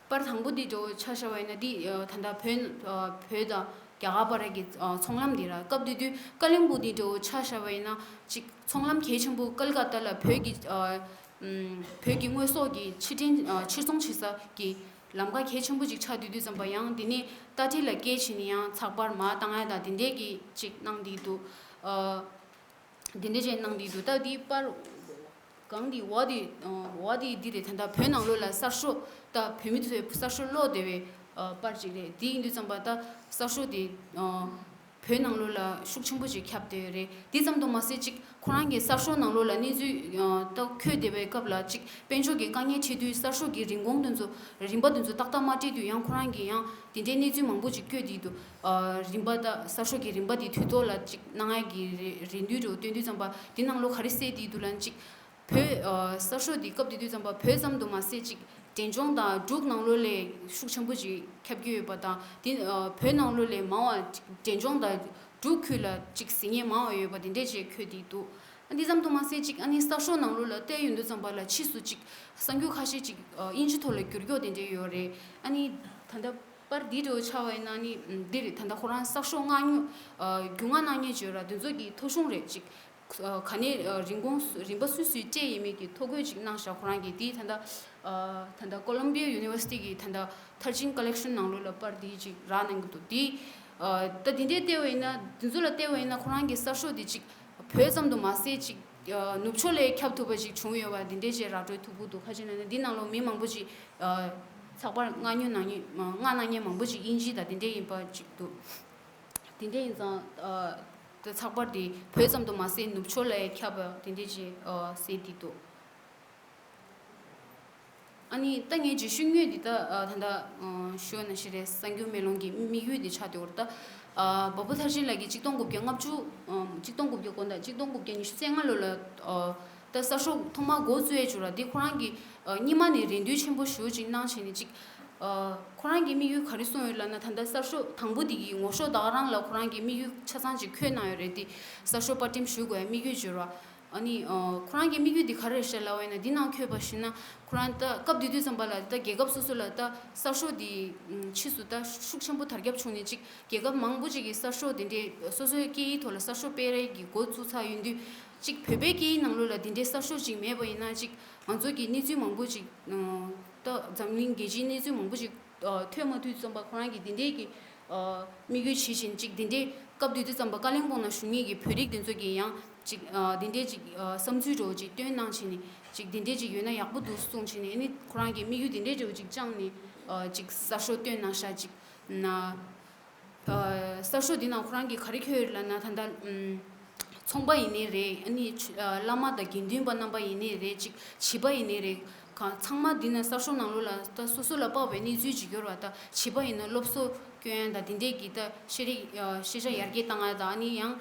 པར་དང་པོ་འདི་འདྲ་བོ་ཆ་བཞག་པ་ཡིན་ན། འདི་ད་ལྟ་བོད་བོད་དང་རྒྱ་གར་བར་གྱི་ཚོང་ལམ་འདི་ར། སྐབས་དེ་དུས་ཀ་ལིམ་པོང་འདི་འདྲ་བོ་ཆ་བཞག་པ་ཡིན་ན། ཅིག་ཚོང་ལམ་གལ་ཆེན་པོ་ཀལ་ཀ་ཏ་ལ་བོད་ཀྱི་བོད་ཀྱི་དངོས་ཟོག་གི་ཕྱིར་འདྲེན་ཕྱིར་ཚོང་བྱེད་ས་གི་ལམ་ཁ་གལ་ཆེན་པོ་ཅིག་ཆགས་སྡོད་དུས་ཙམ་པ། ཡང་དེ་ནས་ཏ་ཏི་ལ་སྐད་བྱས་ནས་ཡང་ཚགས་པར་མར་བཏང་ཡ་དང་དེ་འདྲས་ཀྱི་ཅིག་གནང་བསྡད་འདུག་ཨ། དེ་འདྲས་ཅིག་གནང་བསྡད་འདུག་ད་འདི་པར་སྒང་འདི་འོག་འདི་འོག་འདི་འདི་རེད། ད་ལྟ་བོད་ནང་ལོགས་ལ་གསར་ཤོག་ད་བོད་མི་ཚོས་གསར་ཤོག་ཀློག་བདེ་བའི་པར་ཅིག་རེད། དེ་ཡིན་དུས་ཙམ་པ་ད་གསར་ཤོག་དེ་བོད་ནང་ལོགས་ལ་ཤུགས་ཆེན་པོ་ཅིག་ཁྱབ་བསྡད་ཡོད་རེད། དེ་ཙམ་དུ་མ་ཟད་ཅིག་ཁོ་རང་གི་གསར་ཤོག་ནང་ལོགས་ལ་གནས་ཚུལ་ད་འཁོད་བསྡད་པའི་སྐབས་ལ་ཅིག་དཔལ་འབྱོར་གྱི་དཀའ་ངལ་འཕྲད་དུས་གསར་ཤོག་གི་རིན་གོང་དེ་ཚོ་རིན་པ་དེ་ཚོ་ཏག་ཏག་མ་སྤྲད་དུས། ཡང་ཁོ་རང་གིས་ཡང་དེ་འདྲའི་གནས་ཚུལ་མང་པོ་ཅིག་བཀོད་བསྡད་འདུག་རིན་པ་ད་གསར་ཤོག་གི་རིན་པ་དེ་དུས་ཐོག་ལ་ཅིག་གནང་ཡ་གི་རེ་རེ་འདུན་འདྲ་བོ་བཏོན་དུས་ཙམ་པ། དེ་ནང་ལོགས་ག་རེ་གསལ་བསྡད་འདུག་ལབ་ན། ཅིག་བོད་གསར་ཤོག་འདི་སྐབས་དེ་དུས་ཙམ་པ་བོད་ཙམ་དུ་མ་ཟད་ཅིག་འབྲས་ལྗོངས་དང་འབྲུག་ནང་ལོགས་ལས་ཤུགས་ཆེན་པོ་ཅིག་ཁྱབ་ཀྱི་ཡོད་པ་དང་། དེ་བོད་ནང་ལོགས་ལས་མང་བ་ཅིག་འབྲས་ལྗོངས་དང་འབྲུག་ཁུལ་ལ་ཅིག་གཟིགས་མཁན་མང་བ་ཡོད་པ་དེ་འདྲས་ཅིག་འཁོད་བསྡད་འདུག་འདི་ཙམ་དུ་མ་ཟད་ཅིག་ཨ་ནི་གསར་ཤོག་ནང་ལོགས་ལ་བལྟས་ཡོང་དུས་ཙམ་པ་ལ་ཕྱིས་སུ་ཅིག་གསར་འགྱུར་ཁ་ཤས་ཅིག་དབྱིན་ཇི་ཐོག་ལ་བསྒྱུར་བཀོད་དེ་འདྲས་ཡོད་རེད། ཨ་ནི་ད་ལྟ་པར་འདི་འདྲ་བོ་ཆགས་པ་ཡིན་ན། ཨ་ནི་འདི་རེད། ད་ལྟ་ཁོ་རང་གསར་ཤོག་མངགས་ཉོ་རྒྱུ་མངགས་གནང་མཁན་ཅིག་ཡོད་ར། དེ་ཚོ་གི་ཐོ་གཞུང་རེད། ཅིག་ག་ནས་རིན་གོང་རིན་པ་སུས་སུས་སྤྲད་ཡིན་མིན་གྱི་ཐོ་འགོད་ཅིག་གནང་ཤག་ཁོ་རང་གིས། དེ་ད་ལྟ་ད་ལྟ་ཀོ་ལམ་བི་ཡ་ཡུ་ནི་ཝར་སི་ཊི་གི་ད་ལྟ་ཐར་ཅིན་ཀ་ལེག་ཤན་ནང་ལོགས་ལ་པར་འདི་ཅིག་རག་གནང་གི་འདུག་དེ་ད་དེ་འདྲས་བལྟས་པ་ཡིན་ན། དེ་ཚོ་ལ་བལྟས་པ་ཡིན་ན་ཁོ་རང་གི་གསར་ཤོག་དེ་ཅིག་བོད་ཙམ་དུ་མ་ཟད་ཅིག་ནུབ་ཕྱོགས་ལ་ཁྱབ་ཐུབ་པ་ཅིག་བྱུང་ཡོད་པ་དེ་འདྲས་ཅིག་ར་སྤྲོད་ཐུབ་ཀྱི་འདུག་ག་ཅི་ན་ནི་འདི་ནང་ལོགས་མི་མང་པོ་ཅིག་ཚགས་པར་མངགས་ཉོ་གནང་མཁན་མངགས་གནང་མཁན་མང་པོ་ཅིག་དབྱིན་ཇི་དང་དེ་འདྲས་ཡིན་པ་ཅིག་འདུག་དེ་འདྲས་ཡིན་ཙང་། ད་ཚགས་པར་དེ་བོད་ཙམ་དུ་མ་ཟད་ནུབ་ཕྱོགས་ལ་ཁྱབ་པ་དེ་འདྲས་ཅིག་གསལ་བསྡད་འདུག་ཨ་ནི་ད་ངས་རྗེས་ཤུལ་དངོས་འདི་ད་ད་ལྟ་ཞུས་ནང་བཞིན་རེད། གསར་འགྱུར་མེ་ལོང་གི་དམིགས་ཡུལ་དེ་ཆགས་བསྡད་ཡོད་རེད། ད་བ་སྤུ་མཐར་ཕྱིན་ལགས་ཀྱིས་ཆིག་སྟོང་དགུ་བརྒྱ་ལྔ་བཅུ་ཆིག་སྟོང་དགུ་བརྒྱ་དགུ་བདུན་དང་ཆིག་སྟོང་དགུ་བརྒྱ་ཉི་ཤུ་རྩ་ལྔ་ལོ་ལ་ད་གསར་ཤོག་ཐོག་མར་འགོ་བཙུགས་ཡས་ཅིག་ར། དེ་ཁོ་རང་གིས་སྔོན་མ་ནས་རེ་འདུན་ཆེན་པོ་ཞེ་པོ་ཅིག་གནང་བྱས་ནས་ཅིག་ཁོ་རང་གི་དམིགས་ཡུལ་ག་རེ་གསུངས་ཡོད་ལབ་ན། ད་ལྟ་གསར་ཤོག་དང་པོ་དེ་གི་ངོ་ཤོག་ད་ག་རང་ལ་ཁོ་རང་གི་དམིགས་ཡུལ་ཆ་ཚང་ཅིག་འཁོད་གནང་ཡོད་རེད། དེ་གསར་ཤོག་དཔར་སྐྲུན་ཞུ་དགོས་ཡ་དམིགས་ཡུལ་ཅིག་ར། ཨ་ནི་ཁོ་རང་གི་དམིགས་ཡུལ་འདི་ག་རེ་རེད་ཤག་ལབ་པ་ཡིན་ན། འདི་ནང་འཁོད་པ་ཞིག་ན་ཁོ་རང་ད་སྐབས་དེ་དུས་ཙམ་པ་ལ་ད་རྒྱལ་ཁབ་སོ་སོ་ལ་ད་གསར་ཤོག་འདི་ཕྱིས་སུ་ད་ཤུགས་ཆེན་པོ་དར་ཁྱབ་བྱུང་ནས་ཅིག་རྒྱལ་ཁབ་མང་པོ་ཅིག་གིས་གསར་ཤོག་འདི་འདྲའི་སོ་སོའི་སྐད་ཡིག་ཐོག་ལ་གསར་ཤོག་སྤེལ་རེས་ཀྱི་འགོ་བཙུགས་ཚར་ཡོང་དུས། ཅིག་བོད་པའི་སྐད་ཡིག་ནང་ལོགས་ལ་འདི་འདྲའི་གསར་ཤོག་ཅིག་མེད་པ་ཡིན་ན། ཅིག་ང་ཚོ་གི་གནས་ཚུལ་མང་པོ་ཅིག་ད་འཛམ་གླིང་རྒྱལ་སྤྱིའི་གནས་ཚུལ་མང་པོ་ཅིག་ཐོན་མ་ཐུབ་ཙམ་པ། ཁོ་རང་གིས་འདི་འདྲའི་གི་དམིགས་ཡུལ་བྱེད་བཞིན་ཅིག་འདི་འདྲའི་སྐབས་དེ་དུས་ཙམ་པ་ཀ་ལིམ་པོང་ན་བཞུགས་མཁན་གྱི་བོད་རིགས་དེ་ཚོ་གིས་ཡང་ཅིག་འདི་འདྲའི་ཅིག་བསམ་ཚུལ་འདྲ་བོ་ཅིག་བཏོན་གནང་བྱས་ནས། ཅིག་འདི་འདྲའི་ཅིག་ཡོད་ན་ཡག་པོ་འདུག་གསུངས་བྱས་ནས། ཨ་ནི་ཁོ་རང་གིས་དམིགས་ཡུལ་འདི་འདྲའི་འདྲ་བོ་ཅིག་བཅངས་ནས་ཅིག་གསར་ཤོག་བཏོན་གནང་ཤག་ཅིག་ན། གསར་ཤོག་འདི་ནང་ཁོ་རང་གིས་ག་རེ་འཁོད་ཡོད་ལབ་ན། ད་ལྟ་ཚོང་པ་ཡིན་ནའི་རེད། ཨ་ནི་བླ་མ་དང་དགེ་འདུན་པ་རྣམ་པ་ཡིན་ནའི་རེད། ཅིག་བྱིས་པ་ཡིན་ནའི་རེད། གང་ཚང་མ་འདི་ན་གསར་ཤོག་ནང་ལོགས་ལ་ད་སོ་སོ་ལ་དཔག་པའི་གནས་ཚུལ་ཅིག་ཡོད་རེད་བ། ད་བྱིས་པ་ཡིན་ན་སློབ་གསོ་སྐྱོན་ཡ་དང་། དེ་འདྲས་ཀྱི་ད་ཤེས་རིག་ཤེས་བྱ་ཡར་རྒྱས་བཏང་ཡ་དང་། ཨ་ནི་ཡང་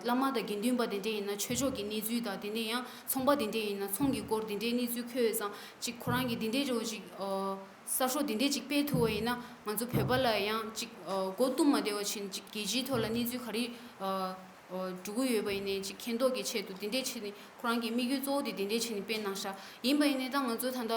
བླ་མ་དང་དགེ་འདུན་པ་དེ་འདྲས་ཡིན་ན་ཆོས་ཕྱོགས་ཀྱི་གནས་ཚུལ་དང་། དེ་ནས་ཡང་ཚོང་པ་དེ་འདྲས་ཡིན་ན་ཚོང་གི་སྐོར་དེ་འདྲས་གནས་ཚུལ་འཁོད་ཡོད་ཙང་། ཅིག་ཁོ་རང་གིས་དེ་འདྲས་འདྲ་བོ་ཅིག་གསར་ཤོག་དེ་འདྲས་ཅིག་སྤེལ་ཐུབ་པ་ཡིན་ན། ང་ཚོ་བོད་པ་ལ་ཡང་ཅིག་མགོ་བཏུམ་མ་བསྡད་པ་བྱས་ནས། ཅིག་རྒྱལ་སྤྱིའི་ཐོག་ལ་གནས་ཚུལ་ག་རེ་འགྲོ་གི་ཡོད་པ་ཡིན་ནའི་ཅིག་མཁྱེན་རྟོགས་ཀྱི་ཆེད་དུ། དེ་འདྲས་བྱས་ནས་ཁོ་རང་གི་དམིགས་ཡུལ་གཙོ་བོ་དེ་དེ་འདྲས་བྱས་ནས་སྤེལ་གནང་ཤག་ཡིན་པ་ཡིན་ནའི་ད་ང་ཚོ་ད་ལྟ་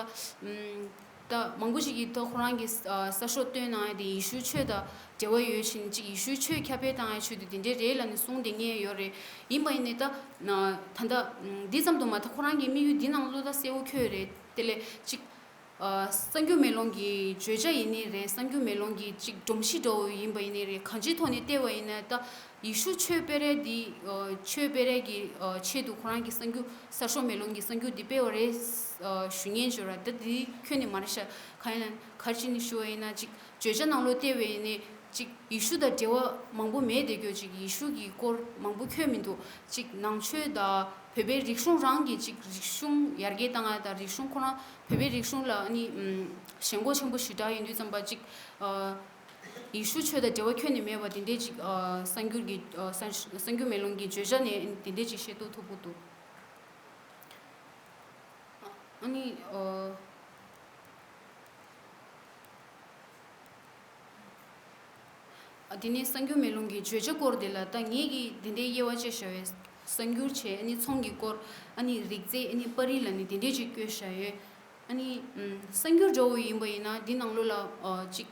ད་མང་པོ་ཞིག་གིས་ད་ཁོ་རང་གི་གསར་ཤོག་བཏོན་གནང་ཡ་དེ་ཡེ་ཤུའི་ཆོས་དང་འབྲེལ་བ་ཡོད་བྱས་ནས། ཅིག་ཡེ་ཤུའི་ཆོས་ཁྱབ་སྤེལ་བཏང་ཡ་ཆེད་དུ་དེ་འདྲས་རེད་ལབ་ནས་གསུངས་བསྡད་མཁན་ཡོད་རེད། ཡིན་པ་ཡིན་ནའི་ད་ད་ལྟ་འདི་ཙམ་དུ་མ། ད་ཁོ་རང་གི་དམིགས་ཡུལ་འདི་ནང་ལོགས་ད་གསལ་བོ་འཁོད་རེད། དེ་ལས་ཅིག་ཨ། གསར་འགྱུར་མེ་ལོང་གི་བརྗོད་བྱ་ཡིན་ནི་རེད། གསར་འགྱུར་མེ་ལོང་གི་ཅིག་སྒྲོམ་གཞི་འདྲ་བོ་ཡིན་པ་ཡིན་ནི་རེད། གང་ཅིའི་ཐོག་ནས་བལྟས་པ་ཡིན་ན་ད་ཡེ་ཤུ་ཆོས་སྤེལ་རེས་འདི། ཨ། ཆོས་སྤེལ་རེས་ཀྱི་ཨ་ཆེད་དུ་ཁོ་རང་གི་གསར་འགྱུར་གསར་ཤོག་མེ་ལོང་གི་གསར་འགྱུར་འདི་སྤེལ་བ་རེད། ཨ། ཞུ་ཉན་བྱོས་ར། ད་འདི་ཁྱོན་ནས་མ་རེད་ཤག་གང་ཡིན་ན་ག་རེ་བྱས་ནས་ཞུ་བ་ཡིན་ན་ཅིག་བརྗོད་བྱ་ནང་ལོགས་བལྟས་པ་ཡིན་ནི། ཅིག་ཡེ་ཤུ་དང་འབྲེལ་བ་མང་པོ་མེད་དེ་གྱོད་ཅིག་ཡེ་ཤུ་གི་སྐོར་མང་པོ་འཁྱོལ་མི་འདུག་ཅིག་ནང་ཆོས་དང་བོད་པའི་རིག་གཞུང་རང་གི་ཅིག་རིག་གཞུང་ཡར་རྒྱས་བཏང་ཡ་དང་རིག་གཞུང་ཁོ་རང་བོད་པའི་རིག་གཞུང་ལ་ཨ་ནི་ཨམ་ཞེན་ཁོག་ཆེན་པོ་ཞེ་དྲག་ཡིན་དུས་ཙམ་པ་ཅིག་ཨ་ཡེ་ཤུ་ཆོས་དང་འབྲེལ་བ་ཁྱོན་ནས་མེད་པ་དེ་འདྲས་ཅིག་ཨ་གསར་འགྱུར་གྱི་ཨ་གསར་གསར་འགྱུར་མེ་ལོང་གི་བརྗོད་བྱ་ནས་དེ་འདྲས་ཅིག་ཤེས་རྟོགས་ཐུབ་ཀྱི་འདུག་ཨ་ནི་ཨ། ཨ། དེ་ནས་གསར་འགྱུར་མེ་ལོང་གི་བརྗོད་བྱ་སྐོར་དེ་ལ་ད་ངེད་ཀྱིས་དེ་འདྲའི་དབྱེ་བ་ཕྱེ་བཞག་ཡོད། གསར་འགྱུར་བྱས། ཨ་ནི་ཚོང་གི་སྐོར། ཨ་ནི་རིག་རྩལ། ཨ་ནི་པར་རིས་ལ་ནི་དེ་འདྲས་ཅིག་བཀོད་བཞག་ཡོད། ཨ་ནི་ཨམ་གསར་འགྱུར་འདྲ་བོ་ཡིན་པ་ཡིན་ན་འདི་ནང་ལོགས་ལ་ཨ་ཅིག་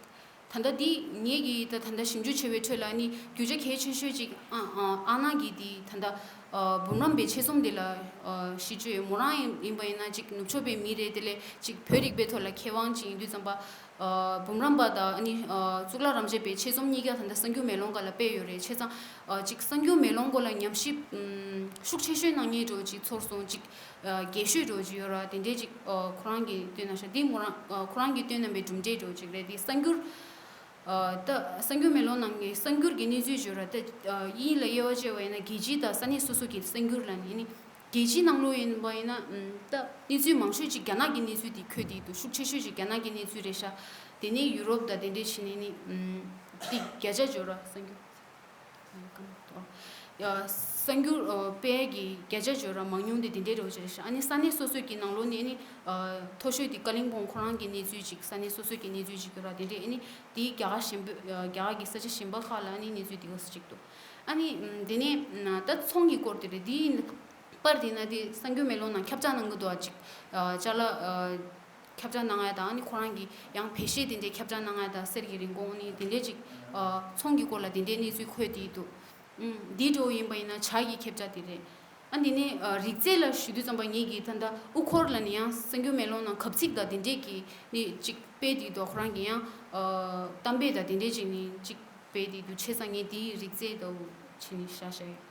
ད་ལྟ་འདི་ངེད་ཀྱིས་ད་ད་ལྟ་ཞིབ་འཇུག་བྱས་པའི་ཁྲོད་ལ་ཨ་ནི་རྒྱུ་ཆ་གལ་ཆེ་ཤོས་ཅིག་ཨ་ཨ་ཨ་ནག་གི་འདི་ད་ལྟ་ཨ་འབུམ་རམས་པའི་ཆེད་རྩོམ་འདི་ལ་ཨ་གཞི་བཅོལ་ཡོད། མོ་རང་ཡིན་ཡིན་པ་ཡིན་ན་ཅིག་ནུབ་ཕྱོགས་པའི་མི་རེད། དེ་ལས་ཅིག་བོད་རིག་པའི་ཐོག་ལ་མཁས་དབང་ཅིག་ཡིན་དུས་ཙམ་པ། ཨ་འབུམ་རམས་པ་དང་ཨ་ནི་ཨ་གཙུག་ལག་རམ་བྱེད་པའི་ཆེད་རྩོམ་གཉིས་ཀ་ད་ལྟ་གསར་འགྱུར་མེ་ལོང་སྒང་ལ་སྤེལ་ཡོད་རེད། བྱས་ཙང་ཨ་ཅིག་གསར་འགྱུར་མེ་ལོང་སྐོར་ལ་ཉམས་ཞིབ་ཨམ་ཤུགས་ཆེ་ཤོས་གནང་མཁན་འདྲ་བོ་ཅིག་ཚོར་སོང་། ཅིག་ཨ་རྒྱས་ཤོས་འདྲ་བོ་ཅིག་ཡོད་ར། དེ་འདྲས་ཅིག་ཨ་ཁོ་རང་གིས་བཏོན་གནང་ཤག་འདི་མོ་རང་ཨ་ཁོ་རང་གིས་བཏོན་གནང་པའི་གྲུབ་འབྲས་འདྲ་བོ་ཅིག་རེད། དེ་གསར་འགྱུར་ཨ་ད་གསར་འགྱུར་མེ་ལོང་ནང་གི་གསར་འགྱུར་གྱི་གནས་ཚུལ་ཅིག་ཡོད་ར། ད་ཨ་དབྱིན་ཡིག་ལ་དབྱེ་བ་ཕྱེ་བ་ཡིན་ན་རྒྱལ་སྤྱི་དང་ས་གནས་སོ་སོ་གི་གསར་འགྱུར་ལབ་ནས་ཨ་ནི། རྒྱལ་སྤྱིའི་ནང་ལོགས་ཡིན་པ་ཡིན་ན་ཨམ་ད་གནས་ཚུལ་མང་ཤོས་ཅིག་རྒྱ་ནག་གི་གནས་ཚུལ་དེ་འཁོད་དེ་འདུག་ཤུགས་ཆེ་ཤོས་ཅིག་རྒྱ་ནག་གི་གནས་ཚུལ་རེད་ཤག་དེ་ནས་ཡུ་རོབ་དང་དེ་འདྲས་བྱས་ནས་ནི་ཨམ་དེ་བརྒྱ་ཆ་བརྗོད་ར་གསར་འགྱུར། ཡ་གསར་འགྱུར་ཨ་སྤེལ་གྱི་བརྒྱ་ཆ་བརྗོད་ར་མང་ཉུང་དེ་དེ་འདྲས་འདྲ་བོ་ཅིག་རེད་ཤག་ཨ་ནི་ས་གནས་སོ་སོ་གི་ནང་ལོགས་ནས་ནི་ཨ་མཐོ་ཤོས་དེ་ཀ་ལིང་པོང་ཁོ་རང་གི་གནས་ཚུལ་ཅིག་ས་གནས་སོ་སོ་གི་གནས་ཚུལ་ཅིག་ཡོད་ར། དེ་འདྲས་ཨ་ནི་དེའི་རྒྱ་གར་གཞན་པ་རྒྱ་གར་གྱི་ས་ཆ་གཞན་པ་ཁག་ལ་ཨ་ནི་གནས་ཚུལ་དེ་ག་ས་ཅིག་འདུག་ཨ་ནི་ཨམ་དེ་ནས་ཨམ་ད་ཚོང་གི་སྐོར་དེ་རེད། དེའི་པར་དེ་ན་དེ་གསར་འགྱུར་མེ་ལོང་ནང་ཁྱབ་བསྒྲགས་གནང་གི་འདུག་ཨ་ཅིག་ཨ་ཅ་ལག་ཨ་ཁྱབ་བསྒྲགས་གནང་ཡ་དང་ཨ་ནི་ཁོ་རང་གི་ཡང་བེད་སྤྱོད་དེ་འདྲའི་ཁྱབ་བསྒྲགས་གནང་ཡ་དང་གསེར་གྱི་རིན་གོང་ཨ་ནི་དེ་འདྲའི་ཅིག་ཨ་ཚོང་གི་སྐོར་ལ་དེ་འདྲའི་གནས་ཚུལ་འཁོད་དེ་འདུག་ཨམ་འདི་འདྲ་བོ་ཡིན་པ་ཡིན་ན་ཇ་གི་ཁྱབ་བསྒྲགས་དེ་རེད། ཨ་འདི་ནས་ཨ་རིག་རྩལ་ལ་ཞུ་དུས་ཙམ་པ་ངེད་ཀྱིས་ད་ལྟ་དབུ་འཁོར་ལ་ནི་ཡང་གསར་འགྱུར་མེ་ལོང་ནང་གབ་ཚིག་དང་དེ་འདྲས་ཀྱི་ནི་ཅིག་སྤེལ་དེ་འདུག་ཁོ་རང་གི་ཡང་ཨ་གཏམ་དཔེ་དང་དེ་འདྲས་ཅིག་ནི་ཅིག་སྤེལ་དེ་འདུག་བྱས་ཙང་ངས་དེའི་རིག་རྩལ་ལྟ་བུ་བྱས་ནས་བཞག་བཞག་ཡོད།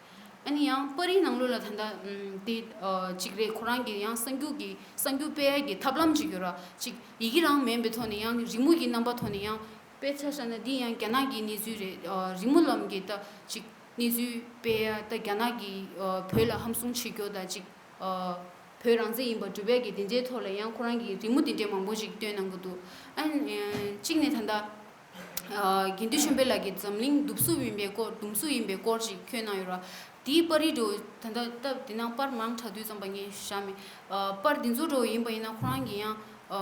ཨ་ནི་ཡང་པར་རིས་ནང་ལོགས་ལ་ད་ལྟ་ཨམ་དེ་ཨ་ཅིག་རེད། ཁོ་རང་གི་ཡང་གསར་འགྱུར་གྱི་གསར་འགྱུར་སྤེལ་ཡ་གི་ཐབས་ལམ་ཅིག་ཡོད་ར། ཅིག་ཡི་གེ་རང་མིན་པའི་ཐོག་ནས་ཡང་རི་མོ་གི་རྣམ་པ་ཐོག་ནས་ཡང་དཔེར་ཆ་བཞག་ན་འདི་ཡང་རྒྱ་ནག་གི་གནས་ཚུལ་རེད། ཨ་རི་མོ་ལམ་གྱི་ད་ཅིག་གནས་ཚུལ་སྤེལ་ཡ། ད་རྒྱ་ནག་གིས་ཨ་བོད་ལ་ཧམ་བཟུང་བྱེད་རྒྱུ་དང་ཅིག་ཨ་བོད་རང་བཙན་ཡིན་པ་སྒྲུབ་ཡ་གི་དེ་འདྲའི་ཐོག་ལ་ཡང་ཁོ་རང་གིས་རི་མོ་དེ་འདྲའི་མང་པོ་ཅིག་བཏོན་གནང་གི་འདུག་ཨ་ནི་གཅིག་ནས་ད་ལྟ་ཨ་དགེ་འདུན་ཆོས་འཕེལ་ལགས་ཀྱིས་འཛམ་གླིང་གདུབ་སུབ་ཡིན་པའི་སྐོར། གདུབ་སུབ་ཡིན་པའི་སྐོར་ཅིག་བཀོད་གནང་ཡོད་ར། དེའི་པར་རིས་འདྲ་བོ་ད་ལྟ་སྟབས་དེ་ནང་པར་མང་དྲགས་དུས་ཙམ་པ་ངས་བཞག་མེད། ཨ་པར་འདི་ཚོ་འདྲ་བོ་ཡིན་པ་ཡིན་ན་ཁོ་རང་གིས་ཡང་ཨ་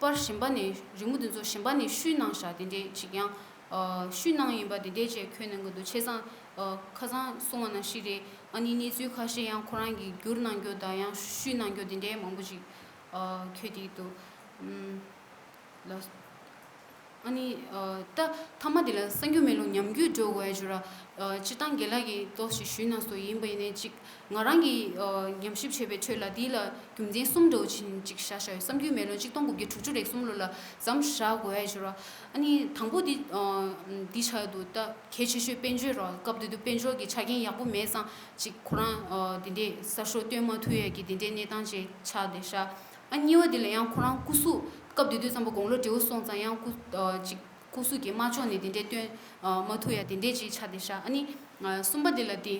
པར་གཞན་པ་ནས་རི་མོ་འདི་ཚོ་གཞན་པ་ནས་བཤུས་གནང་བཞག་དེ་འདྲས་ཅིག་ཡང་ཨ་བཤུས་གནང་ཡིན་པ་དེ་འདྲས་ཅིག་འཁོད་གནང་གི་འདུག་བྱས་ཙང་ཨ་ཁ་སང་གསུངས་པ་ནང་བཞིན་རེད། ཨ་ནི་གནས་ཚུལ་ཁ་ཤས་ཡང་ཁོ་རང་གིས་བསྒྱུར་གནང་རྒྱུ་དང་ཡང་བཤུས་གནང་རྒྱུ་དེ་འདྲས་མང་པོ་ཅིག་ཨ་འཁོད་དེ་འདུག་ཨུམ། ལགས། ཨ་ནི་ཨ་ད་མཐའ་མ་དེ་ལ་གསར་འགྱུར་མེ་ལོང་ཉམས་རྒུད་འགྲོ་དགོས་ཡ་ཅིག་ར། ཨ་སྤྱིར་བཏང་རྒན་ལགས་ཀྱིས་ཏོག་ཙམ་ཞུས་གནང་སོང་། ཡིན་པ་ཡིན་ནའི་ཅིག་ང་རང་གིས་ཨ་ཉམས་ཞིབ་བྱས་པའི་ཁྲོད་ལ་འདི་ལ་རྒྱུ་མཚན་གསུམ་འདྲ་བོ་ཅིག་ཅིག་བཞག་བཞག་ཡོད། གསར་འགྱུར་མེ་ལོང་གཅིག་སྟོང་དགུ་བརྒྱ་དྲུག་ཅུ་རེ་གསུམ་ལོ་ལ་མཚམས་བཞག་དགོས་ཡ་ཅིག་ར། ཨ་ནི་དང་པོ་འདི་ཨ་འདི་ཆགས་ཡོད་འདུག་ད་གལ་ཆེ་ཤོས་དཔལ་འབྱོར་ར། སྐབས་དེ་དུས་དཔལ་འབྱོར་གྱི་ཆ་རྐྱེན་ཡག་པོ་མེད་ཙང་ཅིག་ཁོ་རང་ཨ་དེ་འདྲས་གསར་ཤོག་བཏོན་མ་ཐུབ་ཡ་གི་དེ་འདྲས་གནས་སྟངས་ཅིག་ཆགས་བསྡད་ཤག་ཨ་གཉིས་པ་དེ་ལ་ཡང་ཁོ་རང་སྐུ་གཟུགས་སྐབས་དེ་དུས་ཙམ་པ་དགུང་ལོ་བགྲེས་པོ་སོང་ཙང་ཡང་སྐུ་ཨ་ཅིག་སྐུ་གཟུགས་ཀྱི་དམར་ཕྱོགས་ནས་དེ་འདྲས་སྟོན་ཨ་མ་ཐུབ་ཡ་དེ་འདྲས་ཅིག་ཆགས་བསྡད་ཤག་ཨ་ནི་ཨ་གསུམ་པ་དེ་ལ་དེ་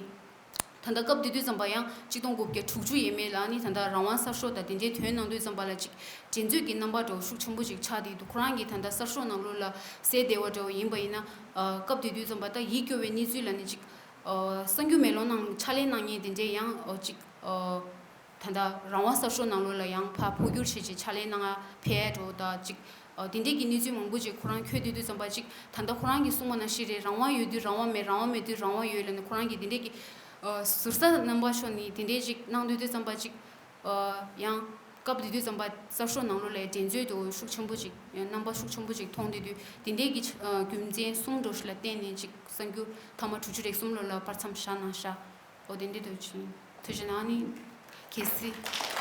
ད་ལྟ་སྐབས་དེ་དུས་ཙམ་པ་ཡང་གཅིག་སྟོང་དགུ་བརྒྱ་དྲུག་ཅུ་ཡས་མས་ལ་ཨ་ནི་ད་ལྟ་རང་དབང་གསར་ཤོག་དང་དེ་འདྲས་ཐོན་གནང་དུས་ཙམ་པ་ལ་ཅིག་འགྲན་རྩོད་ཀྱི་རྣམ་པ་འདྲ་བོ་ཤུགས་ཆེན་པོ་ཅིག་ཆགས་བསྡད་འདུག་ཁོ་རང་གིས་ད་ལྟ་གསར་ཤོག་ནང་ལོགས་ལ་གསལ་བསྡད་པ་འདྲ་བོ་ཡིན་པ་ཡིན་ན་ཨ་སྐབས་དེ་དུས་ཙམ་པ་ད་ཡིད་སྐྱོ་བའི་གནས་ཚུལ་ལ་ནི་ཅིག་ཨ་གསར་འགྱུར་མེ་ལོང་ནང་ཕྱག་ལས་གནང་མཁན་དེ་འདྲས་ཡང་ཨ་ཅིག་ཨ་ད་ལྟ་རང་དབང་གསར་ཤོག་ནང་ལོགས་ལ་ཡང་ཕར་འཕོ་འགྱུར་བྱས་བྱས་ཕྱག་ལས་གནང་ཡ་ཕེབས་འགྲོ་ད་ཅིག་ཨ་དེ་འདྲས་ཀྱི་གནས་ཚུལ་མང་པོ་ཅིག་ཁོ་རང་འཁྱོལ་བསྡད་དུས་ཙམ་པ་ཅིག་ད་ལྟ་ཁོ་རང་གིས་གསུངས་པ་ནང་བཞིན་རེད། རང་དབང་ཡོད་དུས་རང་དབང་མེད། རང་དབང་མེད་དུས་རང་དབང་ཡོད་ལབ་ནས་ཁོ་རང་གིས་དེ་འདྲས་ཀྱི་ཨ་ཟུར་ཟ་རྣམ་པ་ཤོར་ནས་དེ་འདྲས་ཅིག་གནང་སྡོད་དུས་ཙམ་པ་ཅིག་ཨ་ཡང་སྐབས་དེ་དུས་ཙམ་པ་གསར་ཤོག་ནང་ལོགས་ལ་འགྲན་རྩོད་དུ་ཤུགས་ཆེན་པོ་ཅིག་ཡང་རྣམ་པ་ཤུགས་ཆེན་པོ་ཅིག་མཐོང་བསྡད་དུས་དེ་འདྲས་ཀྱི་ཨ་རྒྱུ་མཚན་གསུམ་འདྲ་བོ་ཞིག་ལ་བརྟེན་ནས་ཅིག་གསར་འགྱུར་མཐའ་མ་དྲུག་ཅུ་རེ་གསུམ་ལོ་ལ་བར་མཚམས་བཞག་གནང་ཤག་འོ་དེ་འདྲ་འདུག་ཅིང་ཐུགས་རྗེ་གནང་། ཨ་ནི་གལ་སྲིད་